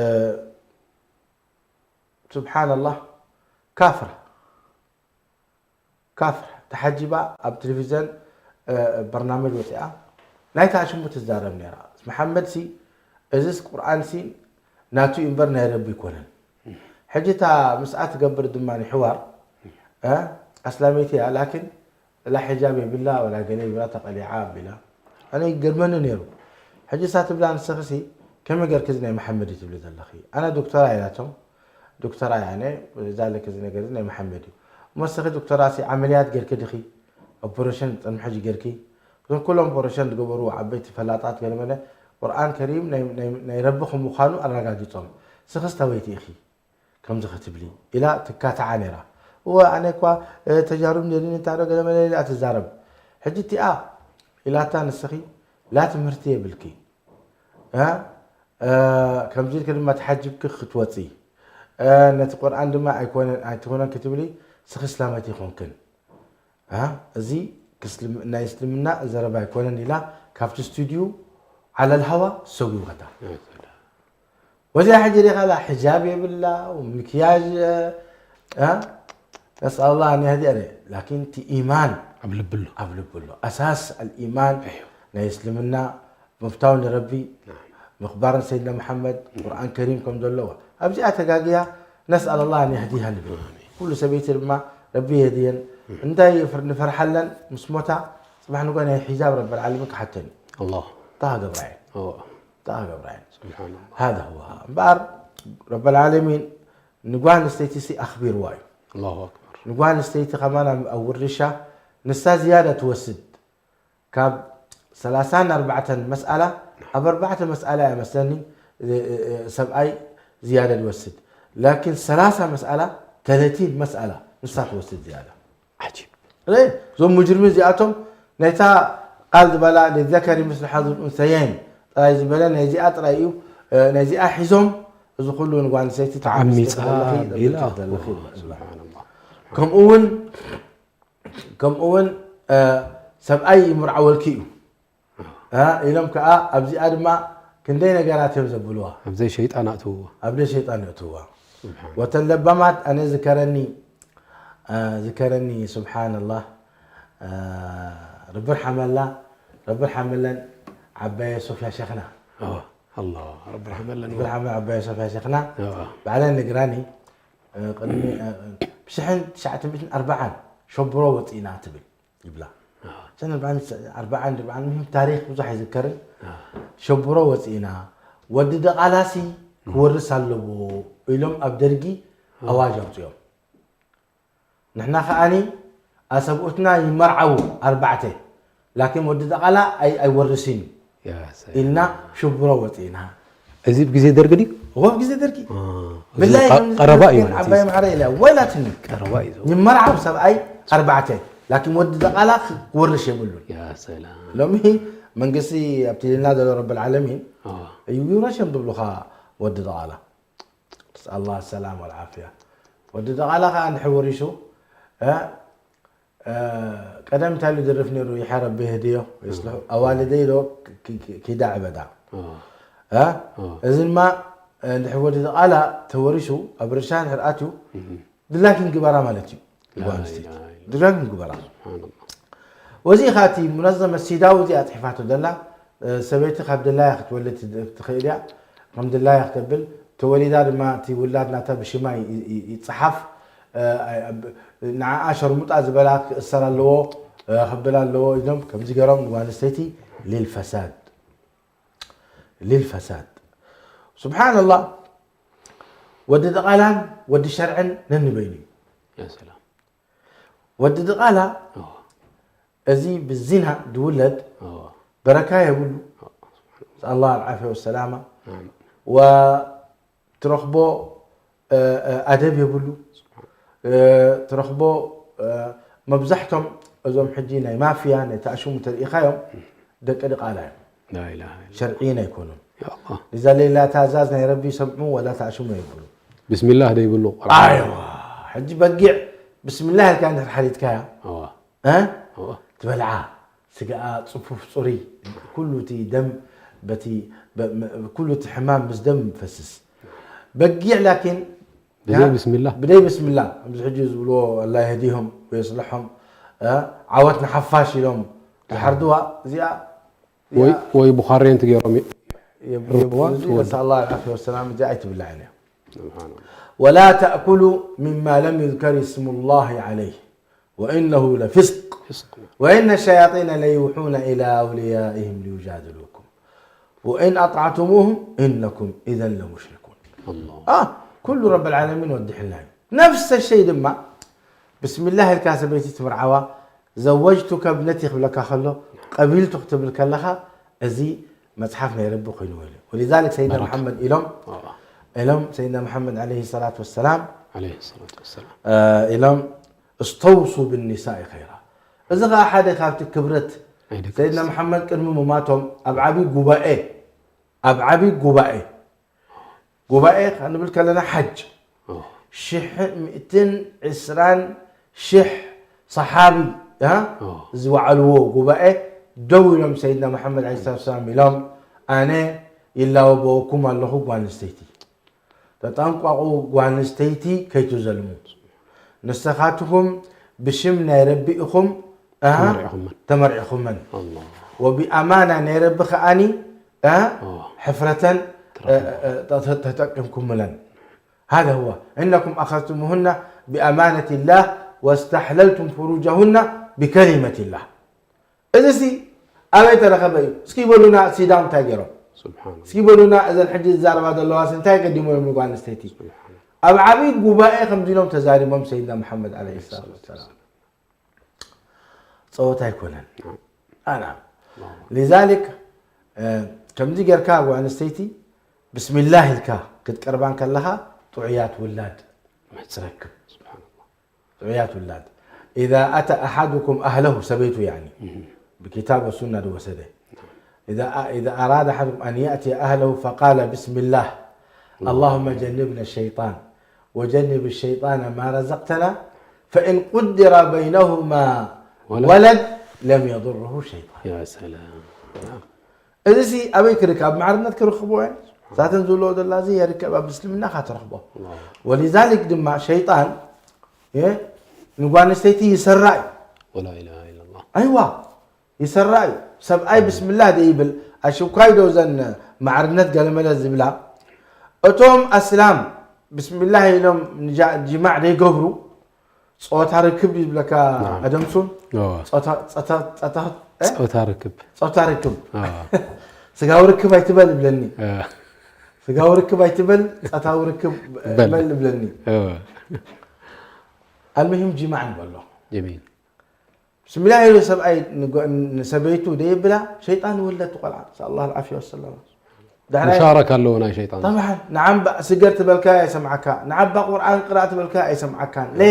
ስብሓንላህ ካፍራ ካፍራ ተሓጂባ ኣብ ቴሌቪዝን እ፣ በርናመጅ ወፂኣ ናይታ ሽሙ ትዛረብ ነይራ መሓመድ ሲ እዚስ ቁርኣን ሲ ናቱ እዩ እምበር ናይ ረቢ ይኮነን ሕጂ እታ ምስኣ ትገብር ድማ ሕዋር እ፣ ኣስላመይቲ እያ ላኪን ላ ሕጃብ የብላ ወላ ገለ ይብላ ተቐሊዓ ኣቢላ ኣነ ይገርመኒ ነይሩ ሕጂ እሳ ትብላ ንስኽሲ ከመይ ገርኪ እዚ ናይ መሓመድ እዩ ትብሊ ዘለኺ ኣነ ዶክተራ ኢላቶም ዶክተራ እያ ኣነ እዛ ለኪ እዚ ነገር እዚ ናይ መሓመድ እዩ እሞ ንስኺ ዶክተራ ሲ ዓመልያት ገርኪ ድኺ ኦፐሬሽን ቅድሚ ሕጂ ገርኪ እዞም ኩሎም ኦፐሬሽን ዝገበሩ ዓበይቲ ፈላጣት ገለመለ ቁርኣን ከሪም ናይ- ናይ- ናይ ረቢ ከም ምዃኑ ኣረጋጊፆም ስኽስ ታበይቲ ኢኺ ከምዚ ክትብሊ ኢላ ትካትዓ ነይራ እወ ኣነ እኳ እ፣ ተጃሩብ ነይሩኒ እንታይ ዶ ገለ መለ ኢላ ትዛረብ ሕጂ እቲኣ ኢላታ ንስኺ ላ ትምህርቲ የብልኪ እ፣ እ፣ ከምዚ ኢልኪ ድማ ተሓጅብኪ ክትወፂ እ፣ ነቲ ቁርኣን ድማ ኣይኮነን ኣይትኾነን ክትብሊ ስኺ እስላመት ይኾንክን እ፣ እዚ ክስልም- ናይ እስልምና ዘረባ ኣይኮነን ኢላ ካብቲ ስቱድዩ ዓለል ሃዋ ሰጉወታ يا سلام ወዚኣ ሕጂ ሪኻላ ሕጃብ የብላ ምክያጅ እ፣ ነስኣላ ኣን የህዲያ ረ ላኪን እቲ ኢማን ኣብ ልብሎ ኣብ ልብሎ ኣሳስ ኣልኢማን ናይ እስልምና ምፍታው ንረቢ ምኽባር ንሰይድና መሓመድ ቁርኣን ከሪም ከም ዘለዋ ኣብዚኣ ተጋግያ ነስኣል ኣላ ኣን የህዲሃ ንብል ኩሉ ሰበይቲ ድማ ረቢ የህድየን እንታይ ንፈርሓለን ምስ ሞታ ፅባሕ ንጎ ናይ ሒጃብ ረበል ዓለምን ክሓተን እዩ الله እንታይ ክገብራ እየን እንታይ ክገብራ እየን هذا هو እምበኣር ረበል ዓለሚን ንጓል ኣንስተይቲ ሲ ኣኽቢርዋ እዩ ንጓል ኣንስተይቲ ከማን ኣብ ውርሻ ንሳ ዝያዳ ትወስድ ካብ ሰላሳን ኣርባዕተን መስኣላ ኣብ ኣርባዕተ መስኣላ እያ መስለኒ ሰብኣይ ዝያዳ ዝወስድ ላኪን ሰላሳ መስኣላ ተለቲን መስኣላ ንሳ ትወስድ ዝያዳ ዓጂብ እዞም ሙጅርሚን እዚኣቶም ናይታ ቃል ዝበላ ለዘከሪ ምስሉ ሓዙ ኡንሰየን ጥራይ ዝበለ ናይዚኣ ጥራይ እዩ ናይዚኣ ሒዞም እዚ ኩሉ ንጓል ኣንስተይቲ ተዓሚፃ ከምኡ እውን ከምኡ እውን ሰብኣይ ይምርዓወልኪ እዩ ኢሎም ከዓ ኣብዚኣ ድማ ክንደይ ነገራት እዮም ዘብልዋ ኣብዘይ ሸይጣን ኣእትውዋ ኣብ ደይ ሸይጣን የእትውዋ ወተን ለባማት ኣነ ዝከረኒ ዝከረኒ ስብሓንላህ ረቢ ርሓመላ ረቢ ርሓመለን ዓባየ ሶፍያ ሸኽና ኣላ ረቢ ርሓመለን ረቢ ርሓመለን ዓባየ ሶፍያ ሸኽና ባዕለን ንግራኒ ቅድሚ ብሽሕን ትሽዓተ ሚእትን ኣርባዓን ሸብሮ ወፂእና ትብል ይብላ ሰነ ኣርባዓን ኣርባዓን ድርባዓን ምሂም ታሪክ ብዙሕ ኣይዝከርን ሸብሮ ወፂእና ወዲ ደቓላሲ ክወርስ ኣለዎ ኢሎም ኣብ ደርጊ ኣዋጅ ኣውፅኦም ንሕና ከዓኒ ኣሰብኡትና ይመርዓዉ ኣርባዕተ ላኪን ወዲ ደቓላ ኣይወርስን እዩ ኢልና ሽብሮ ወፂእና እዚ ብግዜ ደርጊ ድዩ? እዎ ብግዜ ደርጊ ብላይ ቀረባ እዩ ማለት ዓባይ ማዕረ ኢላ ወይላትኒ ቀረባ እዩ ይመርዓው ሰብኣይ ኣርባዕተ ላኪን ወዲ ደቓላ ክወርሽ የብሉን ያ ሰላም ሎሚ መንግስቲ ኣብቲ ኢልና ዘሎ ረብ ዓለሚን ይውረሽ እዮም ዝብሉኻ ወዲ ደቓላ ኣላ ሰላም ወልዓፍያ ወዲ ደቓላ ከዓ እንድሕር ወሪሱ ቀደም እንታይ ኢሉ ዝርፍ ነይሩ ይሓ ረቢ የህድዮ ይስልሑ ኣዋልደይ ዶ ኪዳ ዕበዳ እዚ ድማ እንድሕር ወዲ ቃላ ተወሪሱ ኣብ ርሻ እንድሕር ኣትዩ ድላኪን ግበራ ማለት እዩ ጓል ኣንስተይቲ ድላኪን ግበራ ወዚ ኢኻ እቲ ሙነዘመ ሲዳው እዚኣ ፅሒፋቶ ዘላ ሰበይቲ ካብ ድላያ ክትወልድ ትኽእል እያ ከም ድላያ ክተብል ተወሊዳ ድማ እቲ ውላድ ናታ ብሽማ ይፅሓፍ ንዓኣ ሸርሙጣ ዝበላ ክእሰር ኣለዎ ክብል ኣለዎ ኢሎም ከምዚ ገሮም ንጓል ኣንስተይቲ ሊልፈሳድ ሊልፈሳድ ስብሓንላህ ወዲ ድቓላን ወዲ ሸርዕን ነንበይኑ እዩ ወዲ ድቓላ እዚ ብዚና ዝውለድ በረካ የብሉ ኣላ ዓፍያ ወሰላማ ትረኽቦ ኣደብ የብሉ ትረኽቦ መብዛሕቶም እዞም ሕጂ ናይ ማፍያ ናይ ተኣሽሙ ተርኢኻዮም ደቂ ድቓላ እዮም ሸርዕይን ኣይኮኑን እዛ ሌላ ታዛዝ ናይ ረቢ ይሰምዑ ወላ ተኣሽሙ የብሉ ብስሚላህ ደይብሉ ኣይዋ ሕጂ በጊዕ ብስሚላህ ኢልካ እንድሕር ሓሊትካያ ትበልዓ ስጋኣ ፅፉፍ ፅሩይ ኩሉ እቲ ደም በቲ ኩሉ እቲ ሕማም ምስ ደም ፈስስ በጊዕ ላኪን ብዘይ ብስሚላ ብደይ ብስሚላ ከምዚ ሕጂ ዝብልዎ ኣላ የህዲሆም ወየስልሖም ዓወት ንሓፋሽ ኢሎም ዝሓርድዋ እዚኣ ወይ ብኻሬንቲ ገይሮም ነስኣላ ዓፍያ ወሰላም እዚኣ ኣይትብላዕን እያ ولا تأكلوا مما لم يذكر اسم الله عليه وإنه لفسق وإن الشياطين ليوحون إلى أوليائهم ليجادلوكم وإن أطعتموهم إنكم إذا لمشركون آه كل رب العالمين ወዲሕልና እዩ نفس الشيء ድማ بسم الله ኢልካ ሰበይቲ ትምርዓዋ زوجتك ابنتي ክብለካ ከሎ ቀቢልቱ ክትብል ከለኻ እዚ መፅሓፍ ናይ ረቢ ኮይኑ ወይሉ ولذلك سيدنا محمد ኢሎም ኢሎም سيدنا محمد عليه الصلاة والسلام ኢሎም استوصوا بالنساء خيرا እዚ ከዓ ሓደ ካብቲ ክብረት ሰይድና መሓመድ ቅድሚ ሙማቶም ኣብ ዓብዪ ጉባኤ ኣብ ዓብዪ ጉባኤ ጉባኤ ክንብል ከለና ሓጅ ሽሕ ሚእትን ዕስራን ሽሕ ሰሓቢ ዝወዓልዎ ጉባኤ ደው ኢሎም ሰይድና መሓመድ ለ ሰላት ሰላም ኢሎም ኣነ ይላወበወኩም ኣለኹ ጓል ኣንስተይቲ ተጠንቀቑ ጓል ኣንስተይቲ ከይትዘልሙ ንስኻትኩም ብሽም ናይ ረቢ ኢኹም ተመርዒኹመን ወብኣማና ናይ ረቢ ከኣኒ ሕፍረተን ተጠቂምኩምለን هذا هو إنكم أخذتموهن بأمانة الله واستحللتم فروجهن بكلمة الله እዚ ሲ ኣበይ ተረኸበ እዩ? እስኪ በሉና፣ ሲዳም እንታይ ገይሮም? ስብሓን እስኪ በሉና፣ እዘን ሕጂ ዝዛረባ ዘለዋ እንታይ ቀዲሞ እዮም ንጓል ኣንስተይቲ? ኣብ ዓብዪ ጉባኤ ከምዚ ኢሎም ተዛሪቦም ሰይድና መሓመድ ዓለይሂ ሰላቱ ወሰላም። ጸወታ ኣይኮነን። ኣና ሊዛሊክ ከምዚ ጌርካ ጓል ኣንስተይቲ ብስሚላህ ኢልካ ክትቀርባን ከለኻ ጥዑያት ውላድ ትረክብ። ጥዑያት ውላድ إذا أتى أحدكم أهله ሰበይቱ يعني ብኪታብ ወሱና ዝወሰደ إذا إذا أراد أحدكم أن يأتي أهله فقال بسم الله اللهم جنبنا الشيطان وجنب الشيطان ما رزقتنا فإن قدر بينهما ولد لم يضره شيطان يا سلام እዚ ሲ ኣበይ ክርከብ ኣብ ማዕርነት ክረኽቦ እየን ሳተን ዝብልኦ ዘላ እዚ የርከብ ኣብ እስልምና ካ ትረኽቦ ولذلك ድማ ሸይጣን ንጓል ኣንስተይቲ ይሰራ እዩ ولا إله إلا الله ኣይዋ ይሰራ እዩ ሰብኣይ ብስምላህ ደይብል ኣሽውካይ ዶ ዘን ማዕርነት ገለመለ ዝብላ እቶም ኣስላም ብስምላህ ኢሎም ጅማዕ ደይገብሩ ጾታ ርክብ ይብለካ ኣደምሱን ጾታ ርክብ ጾታ ርክብ ስጋዊ ርክብ ኣይትበል ይብለኒ ስጋዊ ርክብ ኣይትበል ጾታዊ ርክብ በል ይብለኒ المهم ጅማዕ ንበሎ جميل ብስሚላህ ኢሉ ሰብኣይ ንሰበይቱ ደይብላ ሸይጣን ይውለድ ቆልዓ ነስኣል ላህ ልዓፍያ ወሰላማ ሙሻረካ ኣለዎ ናይ ሸይጣን طبعا ንዓም ስገድ ትበልካ ኣይሰምዓካ ንዓባ ቁርኣን ቅራእ ትበልካ ኣይሰምዓካን ለ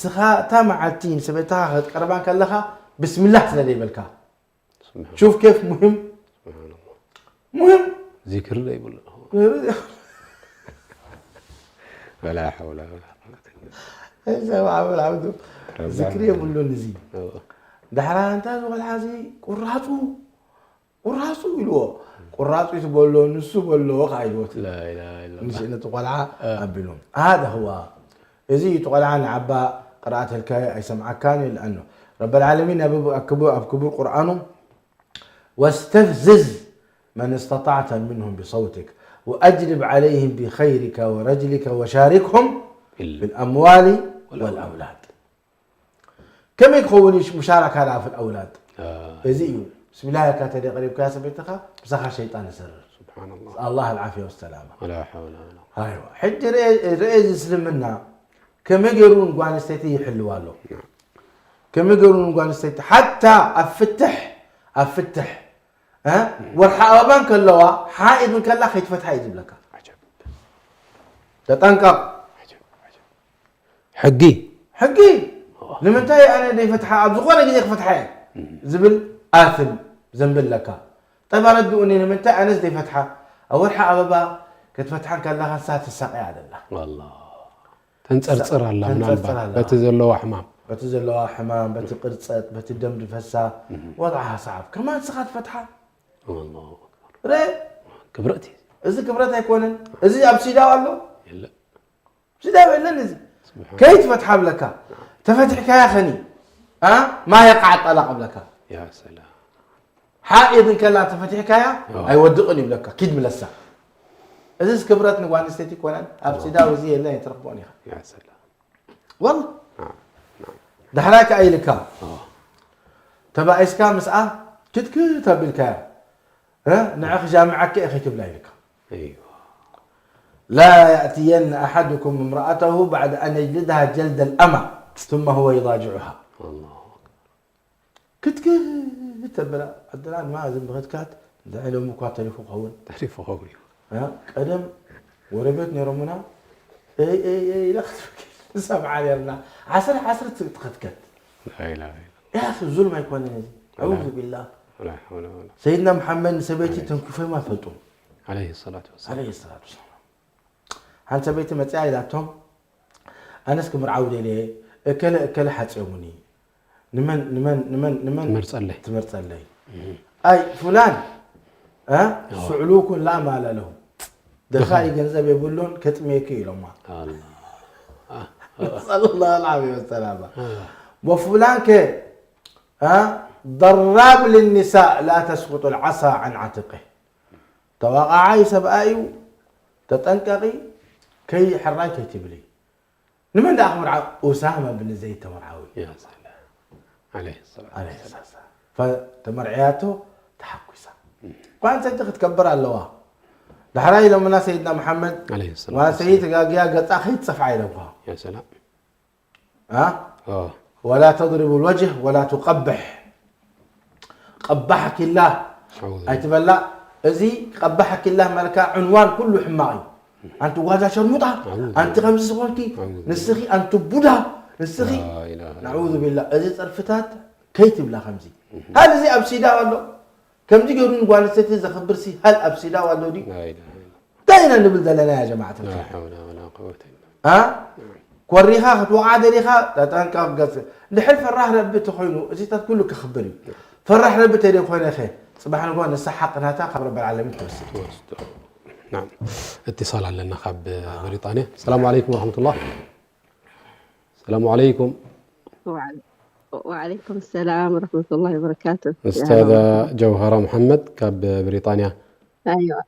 ስኻ እታ መዓልቲ ንሰበይትኻ ክትቀርባን ከለኻ ብስምላህ ስለ ደይበልካ شوف كيف مهم مهم ዚክሪ ዘይብሉ ولا حول ولا قوة إلا بالله ዝክሪ የብሉን እዚ ዳሕራ እንታ ዝቆልዓ እዚ ቁራፁ ቁራፁ ኢልዎ ቁራፁ ትበሎ ንሱ በሎ ከዓ ኢልዎ لا إله إلا الله ንስእነቱ ቆልዓ ኣቢሉ هذا هو እዚ እቲ ቆልዓ ንዓባ ቅርኣት ህልካዮ ኣይሰምዓካን እዩ لأنه رب العالمين ኣብ ክቡር ቁርኣኑ واستفزز من استطعت منهم بصوتك وأجلب عليهم بخيلك ورجلك وشاركهم في الأموال والأولاد ከመይ ክኸውን እዩ ሙሻረካ ደኣ في الأولاد እዚ እዩ ብስሚላህ ኢልካ ተደ ቀሪብካ ሰበይትኻ ምሳኻ ሸይጣን ይሰርር سبحان الله الله العافية والسلامة ولا حول ولا ኣይዋ ሕጂ ርአ እዚ እስልምና ከመይ ገይሩ ንጓል ኣንስተይቲ ይሕልዋ ኣሎ ከመይ ገይሩ ንጓል ኣንስተይቲ ሓታ ኣብ ፍትሕ ኣብ ፍትሕ ወርሒ ኣበባ እንከለዋ ሓኢድ እንከላ ከይትፈትሓ እዩ ዝብለካ ተጠንቀቕ ሕጊ ሕጊ ንምንታይ ኣነ ዘይፈትሓ ኣብ ዝኾነ ግዜ ክፈትሓ እየ ዝብል ኣትም ዘንቢ ኣለካ ጠብ ኣረድኡኒ ንምንታይ ኣነስ ዘይፈትሓ ኣብ ወርሒ ኣበባ ክትፈትሓ እንከለኻ ንሳ ትሳቀያ ዘላ ተንፀርፅር ኣላ ምናልባት በቲ ዘለዋ ሕማም በቲ ዘለዋ ሕማም በቲ ቅርፀት በቲ ደም ዝፈሳ ወድዓ ሰዓብ ከማን ንስኻ ትፈትሓ ረ ክብረት እዚ ክብረት ኣይኮነን። እዚ ኣብ ሲዳው ኣሎ ሲዳው የለን። እዚ ከይትፈትሓ ብለካ ተፈቲሕካያ ኸኒ ማየ ቃዕ ጠላቕ ብለካ ሓኢድ እንከላ ተፈቲሕካያ ኣይወድቕን ይብለካ ኪድ ምለሳ። እዚስ ክብረት ንጓል ኣንስተይቲ ይኮነን። ኣብ ሲዳው እዚ የለን ኣይትረኽቦን ኢኻ። ወላ ዳሕራይ ከኣ ኢልካ ተባኢስካ ምስኣ ክትክት ኣቢልካያ ንዕኺ ጃምዓኪ ኢኺ ክብላ ኢልካ لا يأتين أحدكم امرأته بعد أن يجلدها جلد الأمة ثم هو يضاجعها ክትክት ተብላ ዓድና ድማ እዞም ብክትካት እንታይ ሎሚ እኳ ተሪፉ ክኸውን ተሪፉ ክኸውን እዩ። ቀደም ጎረቤት ነይሮምና እይ እይ እይ ኢላ ክትብኪ ንሰምዓ ነርና። ዓስር ዓስር ትኸትከት لا إله إلا الله يا أخي ظلم ኣይኮነን እዚ أعوذ بالله لا حول ولا قوة ሰይድና መሓመድ ንሰበይቲ ተንኪፎም ኣይፈልጡን عليه الصلاة والسلام عليه الصلاة والسلام ሓንቲ ሰበይቲ መፅያ ኢላቶም ኣነስ ክምርዓው ደልየ እከለ እከለ ሓፅዮሙኒ ንመን ንመን ንመን ንመን ትመርፀለይ ትመርፀለይ ኣይ ፉላን ሱዕሉኩን ላ ማለ ለሁ ድኻኢ ገንዘብ የብሉን ከጥምየኪ ኢሎማ نسأل الله العافية والسلامة وفلان ከ ضراب للنساء لا تسقط العصا عن عاتقه ተዋቃዓይ ሰብኣይ እዩ ተጠንቀቂ ከይ ሕራይ ከይትብሊ ንመን ደኣ ክምርዓው ኡሳማ ብን ዘይድ ተመርዓዊ عليه الصلاة والسلام ተመርዕያቶ ተሓጒሳ። ጓል ኣንስተይቲ ክትከብር ኣለዋ። ዳሕራይ ኢሎምና ሰይድና መሓመድ፣ عليه الصلاة ጓል ኣንስተይቲ ተጋግያ ገጻ ከይትጸፍዓ ኢሎምኳ። يا سلام ها؟ اه ولا تضرب الوجه ولا تقبح. قبحك الله. أعوذ بالله. ኣይትበላ። እዚ ቀባሐኪላ መልካ ዕንዋን ኩሉ ሕማቕ እዩ። ኣንቲ ጓዛ ሸርሙጣ፣ ኣንቲ ከምዚ ዝኾንኪ፣ ንስኺ ኣንቲ ቡዳ፣ ንስኺ لا إله إلا ናዑዙ ቢላ። እዚ ጸርፍታት ከይትብላ ከምዚ። ሃል እዚ ኣብ ሲዳው ኣሎ። ከምዚ ገይሩ ንጓል ኣንስተይቲ ዘኽብር ሲ ሃል ኣብ ሲዳው ኣሎ ድዩ? لا إله إلا እንታይ ኢና ንብል ዘለና ያ ጀማዓት لا حول ولا قوة إلا አ? ኮሪኻ ክትወቕዓ ደሊኻ ተጠንቀቕ ገጽ። ድሕር ፈራሕ ረቢ ተኾይኑ እዚታት ኩሉ ክኽብር እዩ። ፈራሕ ረቢ ተደይ ኮይነ ኸ ጽባሕ ንግሆ ንሳ ሓቕ ናታ ካብ ረቢ ዓለሚን ትወስድ። توسط. نعم. اتصال ኣለና ካብ ብሪጣንያ. السلام عليكم ورحمة الله. السلام عليكم. وعليكم السلام ورحمة الله وبركاته. أستاذة جوهرة محمد ካብ ብሪጣንያ. أيوة.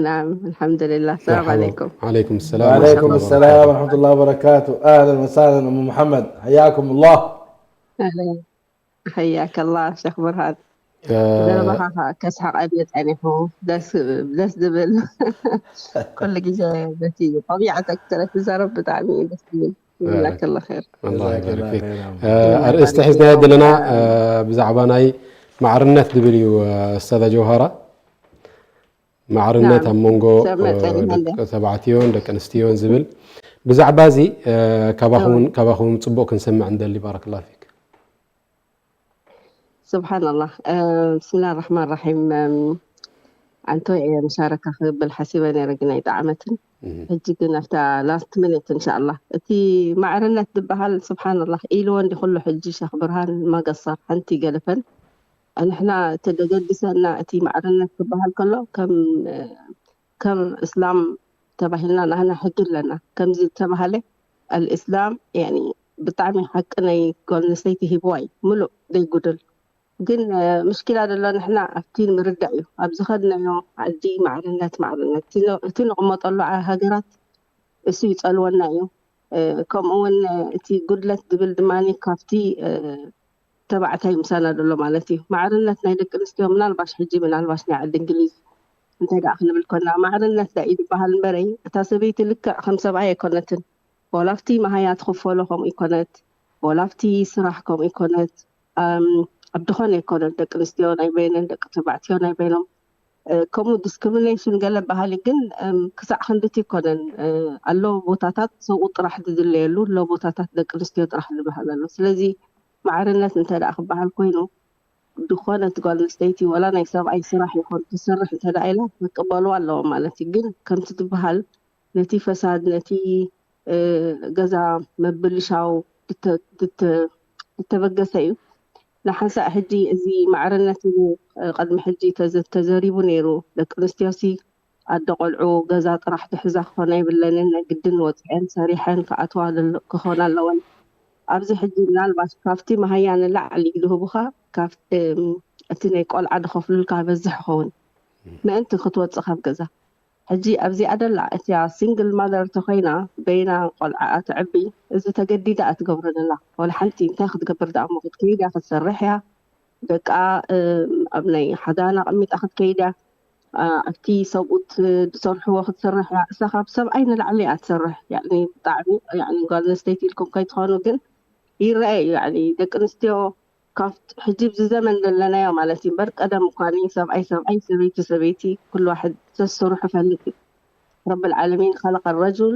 نعم، الحمد لله. السلام مرحبا. عليكم. عليكم السلام وعليكم ورحمة الله السلام وبركاته. ورحمة الله وبركاته. أهلا وسهلا أم محمد، حياكم الله. أهلا. حياك الله شيخ برهان. آه، ዘረባኻ ከስሓቕ ኣብየ ጸኒሑ። ደስ ደስ ዝብል ኩሉ ግዜ በቲ ጠቢዓተክ ስለ ትዛረብ ብጣዕሚ እዩ ደስ ዝብል። ጀዛከላ ኸይር። الله جزاك يبارك الله فيك. خيرا. آه، ኣርእስቲ ሒዝናዮ ዘለና ብዛዕባ ናይ ማዕርነት ዝብል እዩ። ኣስታዛ ጀውሃራ፣ ማዕርነት ኣብ መንጎ ሰብ መጠን ይሃለ። ደቂ ተባዕትዮን ደቂ ኣንስትዮን ዝብል። ብዛዕባ እዚ ካባኹም ካባኹም ጽቡቕ ክንሰምዕ እንደሊ። ባረከላ ፊክ። ስብሓንላህ። ብስምላህ ራሕማን ራሒም። ኣንቶ እየ መሻረካ ክብል ሓሲበ ነይረ፣ ግን ኣይጠዓመትን። ሕጂ ግን ኣብታ ላስት ሚኒት እንሻላ እቲ ማዕርነት ዝበሃል ስብሓንላህ ኢልዎ እንዲ ኩሉ ሕጂ ሸኽ ብርሃን ማገሳ ሓንቲ ገለፈን። ንሕና እቲ ደገድሰና እቲ ማዕርነት ክበሃል ከሎ ከም ከም እስላም ተባሂልና ናህና ሕጊ ኣለና። ከምዚ ዝተባሃለ ኣልእስላም ያኒ ብጣዕሚ ሓቂ ናይ ጓል ኣንስተይቲ ሂብዋ እዩ፣ ምሉእ ዘይጉድል። ግን ምሽኪላ ዘሎ ንሕና ኣብቲ ንምርዳእ እዩ። ኣብ ዝኸድናዮ ዓዲ ማዕርነት ማዕርነት እቲ ንቕመጠሉ ሃገራት እሱ ይጸልወና እዩ። ከምኡ እውን እቲ ጉድለት ዝብል ድማ ካብቲ ተባዕታይ ምሳና ዘሎ ማለት እዩ። ማዕርነት ናይ ደቂ ኣንስትዮ ምናልባሽ ሕጂ ምናልባሽ ናይ ዓዲ እንግሊዝ እንታይ ደኣ ክንብል ኮና ማዕርነት ዳ እዩ ዝበሃል እምበረይ እታ ሰበይቲ ልክዕ ከም ሰብኣይ ኣይኮነትን። ወላፍቲ መሃያ ትኽፈሎ ከምኡ ይኮነት፣ ወላፍቲ ስራሕ ከምኡ ይኮነት። ኣብ ድኾነ ኣይኮነን ደቂ ኣንስትዮ ናይ በይነን ደቂ ተባዕትዮ ናይ በይኖም ከምኡ ዲስክሪሚኔሽን ገለ ባህሊ ግን ክሳዕ ክንድቲ ይኮነን። ኣሎ ቦታታት ሰብኡ ጥራሕ ዝድለየሉ ኣሎ ቦታታት ደቂ ኣንስትዮ ጥራሕ ዝበሃል ኣሎ። ስለዚ ማዕርነት እንተ ደኣ ክበሃል ኮይኑ ዝኾነት ጓል ኣንስተይቲ ወላ ናይ ሰብኣይ ስራሕ ይኹን ትሰርሕ እንተ ደኣ ኢላ ክቅበልዋ ኣለዎም ማለት እዩ። ግን ከምቲ ዝበሃል ነቲ ፈሳድ ነቲ ገዛ ምብልሻው ዝተበገሰ እዩ። ንሓንሳእ ሕጂ እዚ ማዕርነት ኢሉ ቅድሚ ሕጂ ተዘሪቡ ነይሩ። ደቂ ኣንስትዮሲ ኣደ ቆልዑ ገዛ ጥራሕ ክሕዛ ክኾና የብለንን፣ ናይ ግድን ወፂዐን ሰሪሐን ክኣትዋ ክኾና ኣለወን። ኣብዚ ሕጂ ምናልባት ካብቲ መሃያ ንላዕሊ ዝህቡኻ እቲ ናይ ቆልዓ ዝኸፍሉልካ በዝሕ ይኸውን ምእንቲ ክትወፅእ ካብ ገዛ። ሕጂ ኣብዚኣ ደላ እቲያ ሲንግል ማዘር ተኮይና በይና ቆልዓኣ ተዕቢ፣ እዚ ተገዲዳ እያ ትገብሮ ደላ። ዋላ ሓንቲ እንታይ ክትገብር ደኣ እሞ ክትከይድ እያ ክትሰርሕ እያ። ደቃ ኣብ ናይ ሓዳና ኣቐሚጣ ክትከይድ እያ። ኣብቲ ሰብኡት ዝሰርሕዎ ክትሰርሕ እያ። እሳ ካብ ሰብኣይ ንላዕሊ እያ ትሰርሕ። ያኒ ብጣዕሚ ያኒ ጓል ኣንስተይቲ ኢልኩም ከይትኾኑ ግን ይረአ እዩ። ያኒ ደቂ ኣንስትዮ ካብ ሕጂ ኣብዚ ዘመን ዘለናዮ ማለት እዩ እምበር ቀደም እኳ ሰብኣይ ሰብኣይ ሰበይቲ ሰበይቲ ኩሉ ዋሕድ ሰስርሑ ፈልጥ እዩ። ረብል ዓለሚን ኸለቀ ረጁል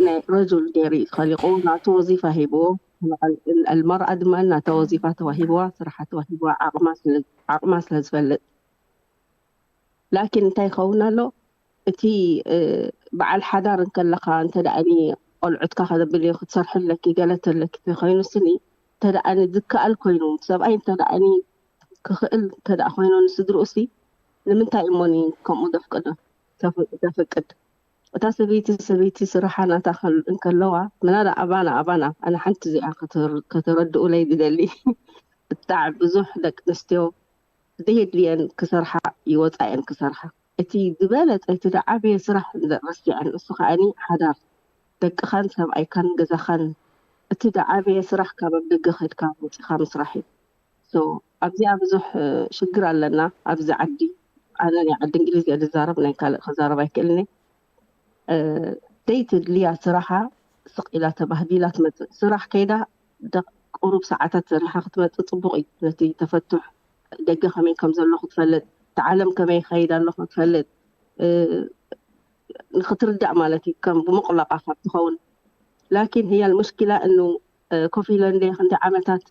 ናይ ረጁል ገይሩ እዩ ተኸሊቁ ናቱ ወዚፋ ሂብዎ። المرأة ድማ ናታ ወዚፋ ተዋሂብዋ ስራሓ ተዋሂብዋ ዓቕማ ስለ ዝፈልጥ ላኪን እንታይ ይኸውን ኣሎ እቲ በዓል ሓዳር እንከለኻ እንተ ደኣ ቆልዑትካ ከነብል ክትሰርሒ ኣለኪ ገለ ተለኪ ተኮይኑ ስኒ እንተ ደኣ ዝከኣል ኮይኑ ሰብኣይ እንተ ደኣ ክኽእል እንተ ደኣ ኮይኑ ንስድርኡ ሲ ንምንታይ እሞኒ ከምኡ ዘፍቅዶ ዘፍቅድ እታ ሰበይቲ ሰበይቲ ስራሓ ናታ እንከለዋ ምናዳ ኣባና ኣባና ኣነ ሓንቲ እዚኣ ከተረድኡለይ ዝደሊ ብጣዕ ብዙሕ ደቂ ኣንስትዮ ዘይድልየን ክሰርሓ ይወፃ እየን ክሰርሓ እቲ ዝበለፀ እቲ ዝዓበየ ስራሕ ረሲዐን እሱ ከዓኒ ሓዳር ደቅኻን ሰብኣይካን ገዛኻን እቲ ዝዓበየ ስራሕ ካብ ኣብ ደገ ከድካ ወፂኻ ምስራሕ እዩ ኣብዚኣ ብዙሕ ሽግር ኣለና ኣብዚ ዓዲ። ኣነ ናይ ዓዲ እንግሊዝ እየ ዝዛረብ፣ ናይ ካልእ ክዛረብ ኣይክእልኒ። ደይ ትድልያ ስራሓ ስቕ ኢላ ተባህዲላ ትመፅእ። ስራሕ ከይዳ ቁሩብ ሰዓታት ሰሪሓ ክትመፅእ ፅቡቕ እዩ። ነቲ ተፈቱሕ ደገ ከመይ ከም ዘሎ ክትፈልጥ፣ እቲ ዓለም ከመይ ይኸይድ ኣሎ ክትፈልጥ፣ ንክትርዳእ ማለት እዩ። ከም ብመቑለቓ ካብ ትኸውን። ላኪን ህያል ሙሽኪላ እኑ ኮፍ ኢለ እንደ ክንዲ ዓመታት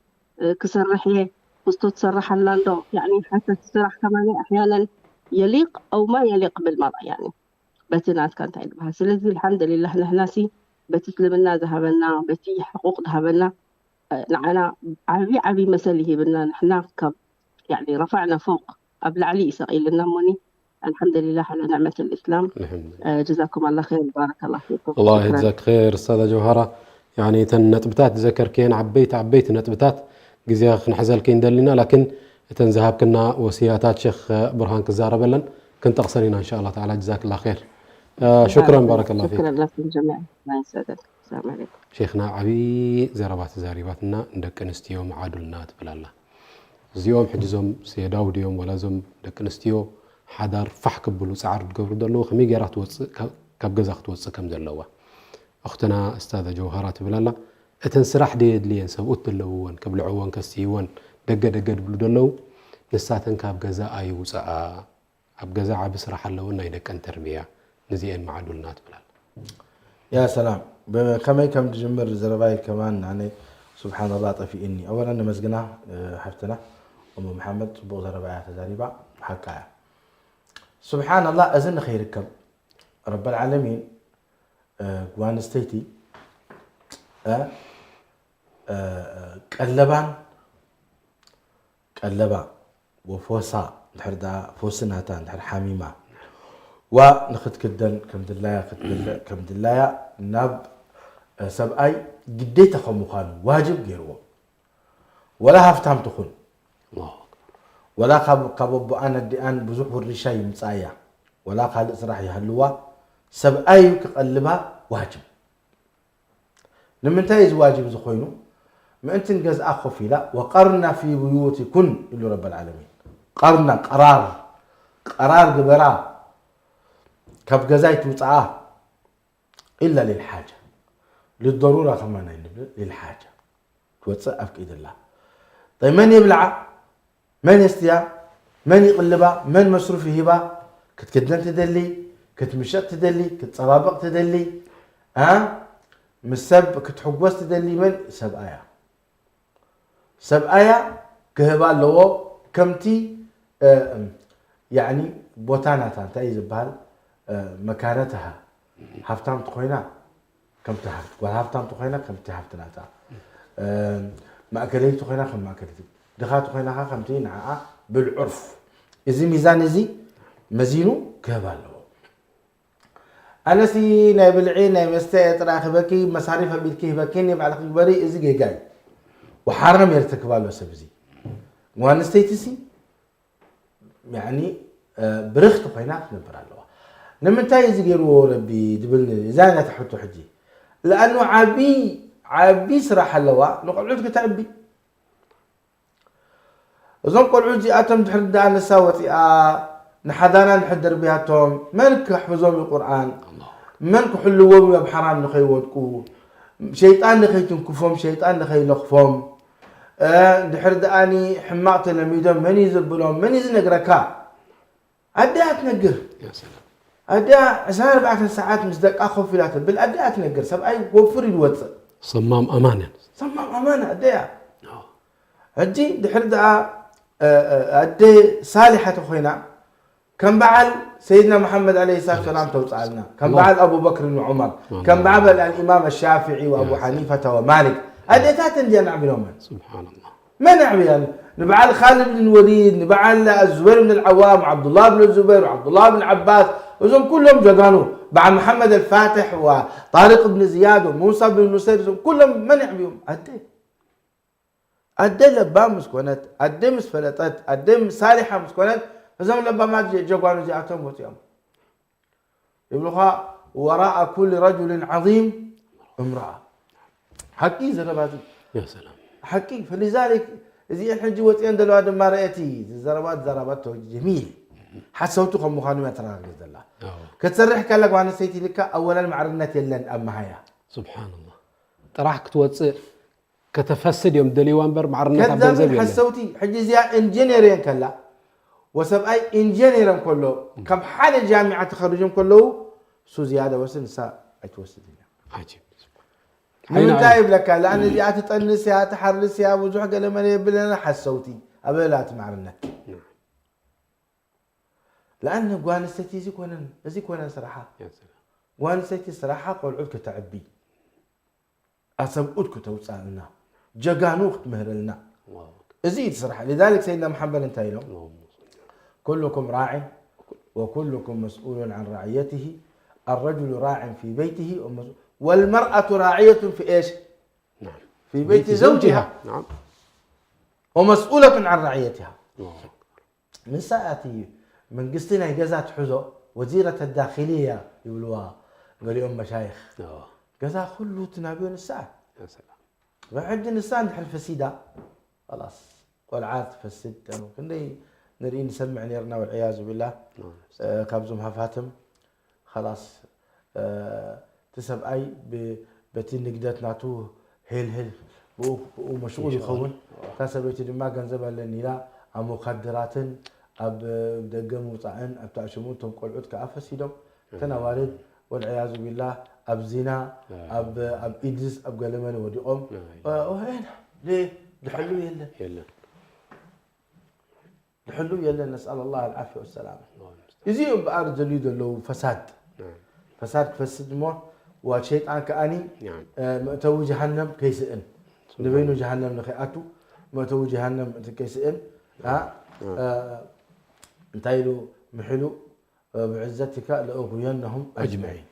ክሰርሕ እየ። ክስቶ ትሰርሕ ኣላ እንዶ ሓታ ስራሕ ከማን ኣሕያነን የሊቕ ኣው ማ የሊቕ ብል ማራ ያኒ በቲ ናትካ እንታይ ዝበሃል። ስለዚ ኣልሓምዱሊላህ ንሕናሲ በቲ እስልምና ዝሃበና በቲ ሕቁቕ ዝሃበና ንዓና ዓብዪ ዓብዪ መሰል ይሂብና። ንሕና ካብ ያኒ ረፋዕና ፎቅ ኣብ ላዕሊ እዩ ሰቒልና እሞኒ ኣልሓምዱሊላህ ዓላ ንዕመት ልእስላም። ጀዛኩም ኣላ ር ባረከላ ፊኩም። ኣላ ጀዛክ ር ስታዛ ጀውሃራ። ያኒ እተን ነጥብታት ዝዘከርክየን ዓበይቲ ዓበይቲ ነጥብታት ግዜ ክንሕዘልኪ እንደሊና ላኪን እተን ዝሃብክና ወስያታት ሸክ ብርሃን ክዛረበለን ክንጠቕሰን ኢና እንሻ ኣላ ተዓላ። ጀዛክላ ር። ሽክረን ባረከላ ፊክ። شكرا لكم جميعا. الله يسعدك. السلام عليكم. ሼኽና ዓብዪ ዘረባ ተዛሪባትና። ንደቂ ኣንስትዮ መዓዱልና ትብል ኣላ። እዚኦም ሕጂ እዞም ሰየዳው ድዮም ዋላ እዞም ደቂ ኣንስትዮ ሓዳር ፋሕ ክብሉ ፃዕሪ ዝገብሩ ዘለዉ ከመይ ገይራ ትወፅእ ካብ ገዛ ክትወፅእ ከም ዘለዋ። እኽትና እስታዛ ጀውሃራ ትብል ኣላ። እተን ስራሕ ደየድልየን ሰብኡት ዘለውወን ከብልዕወን ከስትይወን ደገ ደገ ድብሉ ዘለዉ ንሳተን ካብ ገዛ ኣይውፅኣ። ኣብ ገዛ ዓቢ ስራሕ ኣለወን ናይ ደቀን ተርብያ ንዚኤን መዓዱልና ትብል ኣላ። ያ ሰላም ከመይ ከም ድጅምር ዘረባይ ከማን ኣነ ሱብሓነላህ ጠፊእኒ። ኣወለን ነመስግና ሓፍትና እሙ መሓመድ ጽቡቕ ዘረባ እያ ተዛሪባ ሓቃ እያ። ሱብሓነላህ እዚ ንኸይርከብ ረበል ዓለሚን ጓል ኣንስተይቲ ቀለባን ቀለባ ወፎሳ እንድሕር ደኣ ፎሲ ናታ እንድሕር ሓሚማ ዋ ንኽትክደን ከም ድላያ ክትብልዕ ከም ድላያ ናብ ሰብኣይ ግዴታ ከም ምዃኑ ዋጅብ ገይርዎ። ወላ ሃፍታም ትኹን ወላ ካብ ኣቦኣን ኣዲኣን ብዙሕ ውርሻ ይምፃያ ወላ ካልእ ስራሕ ይሃልዋ ሰብኣይ ክቐልባ ዋጅብ። ንምንታይ እዚ ዋጅብ እዚ ኮይኑ? ምእንቲ ንገዝኣ ኮፍ ኢላ ወቀርና ፊ ብዩቲኩን ኢሉ ረበል ዓለሚን። ቀርና ቀራር ቀራር ግበራ ካብ ገዛይ ትውፅኣ ኢላ ሊልሓጃ ልደሩራ ከማን ኣይንብል ሊልሓጃ ትወፅእ ኣፍቂድላ። ጠይ መን የብልዓ? መን የስትያ? መን ይቕልባ? መን መስሩፍ ይሂባ? ክትክደን ትደሊ፣ ክትምሸጥ ትደሊ፣ ክትፀባበቕ ትደሊ፣ ኣ ምስ ሰብ ክትሕጎስ ትደሊ መን? ሰብኣያ። ሰብኣያ ክህባ ኣለዎ ከምቲ ያኒ ቦታ ናታ እንታይ እዩ ዝበሃል መካነትሃ ሃፍታም ትኾይና ከምቲ ሃፍቲ ጓል ሃፍታም ተኮይና ከምቲ ሃፍቲ ናታ ማእከለይቲ ኮይና ከም ማእከለይቲ ድኻ ተኮይና ከ ከምቲ ንዓኣ ብልዑርፍ እዚ ሚዛን እዚ መዚኑ ክህብ ኣለዎ። ኣነሲ ናይ ብልዒ ናይ መስተ እየ ጥራይ ክህበኪ መሳሪፍ ኣቢልኪ ሂበኪኒ ባዕልኪ ግበሪ እዚ ጌጋ እዩ። ወሓራም እየ ተክብ ኣሎ ሰብ እዚ ጓል ኣንስተይቲ ሲ ያኒ ብርኽቲ ኮይና ክትነብር ኣለዋ። ንምንታይ እዚ ገይርዎ ረቢ ድብል እዛ ናታ ሕቶ ሕጂ ለኣኑ ዓቢ ዓቢ ስራሕ ኣለዋ ንቆልዑት ክተዕቢ እዞም ቆልዑት እዚኣቶም ድሕሪ ደኣ ንሳ ወፂኣ ንሓዳና ድሕር ደርብያቶም መን ክሕፍዞም እዩ ቁርኣን መን ክሕልዎም እዩ ኣብ ሓራም ንኸይወድቁ ሸይጣን ንኸይትንክፎም ሸይጣን ንኸይለኽፎም ድሕር ደኣኒ ሕማቕ ተለሚዶም መን እዩ ዘብሎም መን እዩ ዝነግረካ ኣደኣ ትነግር ኣደኣ ዕስራን ኣርባዕተን ሰዓት ምስ ደቃ ኮፍ ኢላ ተብል ኣደኣ ትነግር ሰብኣይ ወፍር ኢሉ ወፅእ ሰማም ኣማን እያ ሰማም ኣማን ኣደያ ሕጂ ድሕር ደኣ ኣደ ሳሊሓ ተኮይና ከም በዓል ሰይድና መሓመድ ዓለይሂ ሰላቱ ሰላም ተውፅኣልና ከም በዓል ኣቡበክር ንዑመር ከም በዓል ኣልኢማም ኣሻፍዒ ወኣቡ ሓኒፈተ ወማሊክ ኣዴታት እንድያን ኣዕቢኖመን ስብሓንላህ መን ኣዕብያን ንበዓል ካልድ ብን ወሊድ ንበዓል ዙበይር ብን ልዓዋም ዓብዱላህ ብን ዙበይር ዓብዱላህ ብን ዓባስ እዞም ኩሎም ጀጋኑ በዓል መሓመድ ኣልፋትሕ ወጣሪቅ ብን ዝያድ ወሙሳ ብን ኑሰይር እዞም ኩሎም መን ኣዕብዮም ኣዴ ኣደ ለባም ምስ ኮነት፣ ኣደ ምስ ፈለጠት፣ ኣደ ሳሊሓ ምስ ኮነት፣ እዞም ለባማት ጀጓኑ እዚኣቶም ወፂኦም ይብሉኻ ወራኣ ኩል ረጁልን ዓዚም እምረኣ ሓቂ ዘረባቲ ሓቂ ፈሊዛሊክ እዚአን ሕጂ ወፂአን ዘለዋ ድማ ርአቲ። ዘረባ ዘረባቶ ጀሚል ሓሰውቲ ከም ምዃኑ እያ ተረጋግፅ ዘላ። ክትሰርሕ ከላ ጓል ኣንስተይቲ ልካ ኣወላን ማዕርነት የለን ኣብ መሃያ። ስብሓንላ። ጥራሕ ክትወፅእ ከተፈስድ እዮም ደልይዋ እምበር ማዕርነት ኣብ ገንዘብ ከዛብን የለን። ሓሰውቲ። ሕጂ እዚኣ ኢንጂነር እየን ከላ ወሰብኣይ ኢንጂነር ከሎ ካብ ሓደ ጃሚዓ ተኸርጆም ከለዉ እሱ ዝያዳ ወስድ ንሳ ኣይትወስድን እያ። ዓጂብ። ንምንታይ ይብለካ? ለኣን እዚኣ ትጠንስ እያ፣ ትሓርስ እያ፣ ብዙሕ ገለ መለ የብለና ሓሰውቲ ኣበላ እቲ ማዕርነት። ለኣን ጓል ኣንስተይቲ እዚ ኮነን እዚ ኮነን ስራሓ። ጓል ኣንስተይቲ ስራሓ ቆልዑት ከተዕቢ፣ ኣሰብኡት ክተውፃእልና፣ ጀጋኑ ክትምህረልና። እዚ እዩ እቲ ስራሕ። لذلك سيدنا محمد እንታይ ኢሎም? كلكم راع وكلكم مسؤول عن رعيته، الرجل راع في بيته ومس- والمرأة راعية في ايش؟ في بيت زوجها نعم. ومسؤولة عن رعيتها. ንሳ እያ እቲ መንግስቲ ናይ ገዛ ትሕዞ ወዚረት ዳኺልያ ይብልዋ ገሊኦም መሻይኽ። ገዛ ኩሉ ትናብዮ ንሳ እያ። ብሕጂ ንሳ እንድሕር ፈሲዳ ላስ ቆልዓ ትፈስድ። ክንደይ ንርኢ ንሰምዕ ነርና ወልዕያዙ ቢላ። ካብዞም ሃፋትም ላስ እቲ ሰብኣይ በቲ ንግደት ናቱ ሄልሄል ብኡ መሽጉል ይኸውን። እታ ሰበይቲ ድማ ገንዘብ ኣለኒ ኢላ ኣብ ሙካድራትን ኣብ ደገ ምውፃእን ኣብቲ ኣሽሙ እቶም ቆልዑት ከዓ ፈሲዶም እተን ኣዋልድ ወልዕያዙ ቢላ ኣብ ዚና ኣብ ኢድስ ኣብ ገለመለ ወዲቖም። ዝሕሉ የለን። ዝሕሉ የለን። ነስኣል ላህ ኣልዓፍያ ወሰላማ። እዚኦም እምበኣር ዘልዩ ዘለዉ ፈሳድ። ፈሳድ ክፈስድ እሞ ዋ ሸይጣን ከኣኒ መእተዊ ጀሃነም ከይስእን ንበይኑ ጀሃነም ንኸይኣቱ መእተዊ ጀሃነም እቲ ከይስእን እንታይ ኢሉ ምሒሉ ብዕዘትካ ለእጉየነሁም ኣጅመዒን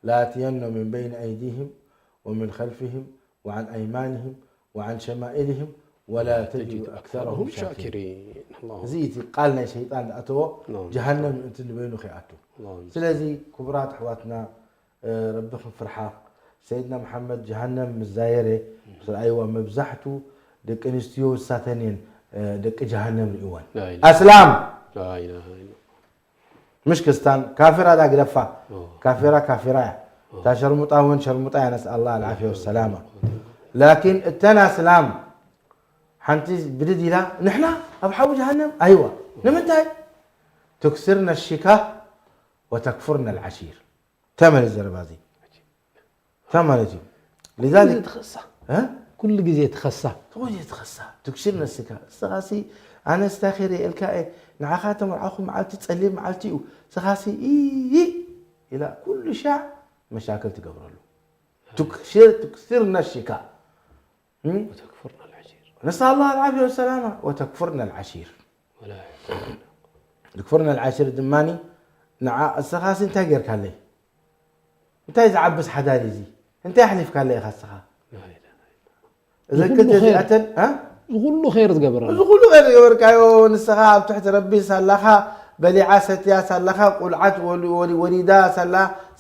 لآتينهم من بين أيديهم ومن خلفهم وعن أيمانهم وعن شمائلهم ولا تجد أكثرهم شاكرين. እዚ እቲ ቃል ናይ ሸይጣን ዝኣተዎ ጀሃነም ምእንቲ ንበይኑ ከይኣቱ። ስለዚ ክቡራት ኣሕዋትና ረቢ ክንፍርሓ። ሰይድና መሓመድ ጀሃነም ምስ ዛየረ ምስ ረኣይዋ መብዛሕቱ ደቂ ኣንስትዮ ንሳተን እየን ደቂ ጀሃነም ርእይወን። ኣስላም ምሽ ክስታን ካፊራ ዳ ግደፋ። ካፊራ ካፊራ እያ እታ ሸርሙጣ እውን ሸርሙጣ እያ ነስኣላ ኣልዓፍያ ወሰላማ። ላኪን እተን ኣስላም ሓንቲ ብድድ ኢላ ንሕና ኣብ ሓዊ ጀሃነም ኣይዋ ንምንታይ ትክስርነ ሽካ ወተክፍርነ ልዓሺር ተመለ ዘረባ እዚ እንታይ ማለት እዩ? لذلك ትኸሳ ኩሉ ግዜ ትኸሳ ትኸሳ ትኽስር ነስካ እስኻሲ ኣነ ስታይ ኸይረ የልካ እየ ንዓኻ ተመርዓኹ መዓልቲ ጸሊም መዓልቲ እዩ ስኻሲ ኢይ ኢላ ኩሉ ሻዕ መሻክል ትገብረሉ ትክስር ትክስር ነሽካ نسأل الله العافية والسلامة وتكفرنا العشير تكفرنا العشير ድማኒ ንዓ እስኻሲ እንታይ ጌርካለይ እንታይ ዝዓብስ ሓዳር እዚ እንታይ ኣሕሊፍካለይ ኢኻ እስኻ እዘን ክልተ እዚኣተን ዝኹሉ ኸይር ዝገበረ ዝኹሉ ኸይር ዝገበርካዮ ንስኻ ኣብ ትሕቲ ረቢ ሳላኻ በሊዓ ሰትያ ሳላኻ ቁልዓት ወሊዳ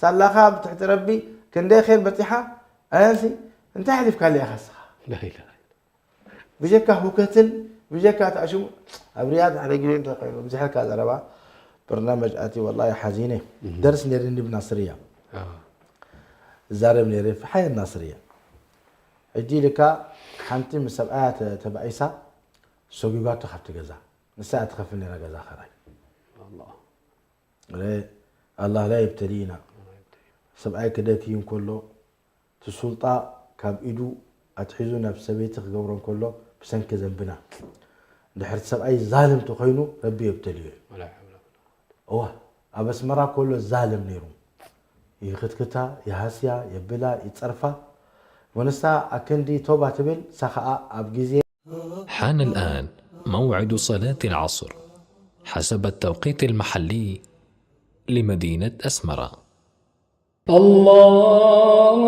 ሳላኻ ኣብ ትሕቲ ረቢ ክንደይ ኸይር በፂሓ ኣያሲ እንታይ ኣሕሊፍካለይ ኢኻ እስኻ ብጀካ ሁከትን ብጀካ ተኣሽሙ ኣብ ሪያድ ሓደ ግዜ እንታይ ኮይኑ ብዝሕልካ ዘረባ በርናመጅ ኣቲ ወላሂ ሓዚነ ደርስ ነይርኒ ብናስርያ እዛረብ ነይረ ሓየት ናስርያ ሕጂ ኢልካ ሓንቲ ምስ ሰብኣያ ተባኢሳ ሰጒጓቶ ካብቲ ገዛ ንሳ እያ ትኸፍል ነይራ ገዛ ኸራይ ኣላህ ላ የብተሊና ሰብኣይ ክደክይ እንከሎ እቲ ሱልጣ ካብ ኢዱ ኣትሒዙ ናብ ሰበይቲ ክገብሮ እንከሎ ብሰንኪ ዘንብና ድሕርቲ ሰብኣይ ዛልም ተኮይኑ ረቢ የብተልዮ እዋ ኣብ ኣስመራ ከሎ ዛልም ነይሩ ይኽትክታ ይሃስያ የብላ ይፀርፋ ወንሳ ኣክንዲ ቶባ ትብል ሳ ከዓ ኣብ ግዜ حان الآن موعد صلاة العصر حسب التوقيت المحلي لمدينة أسمرة. الله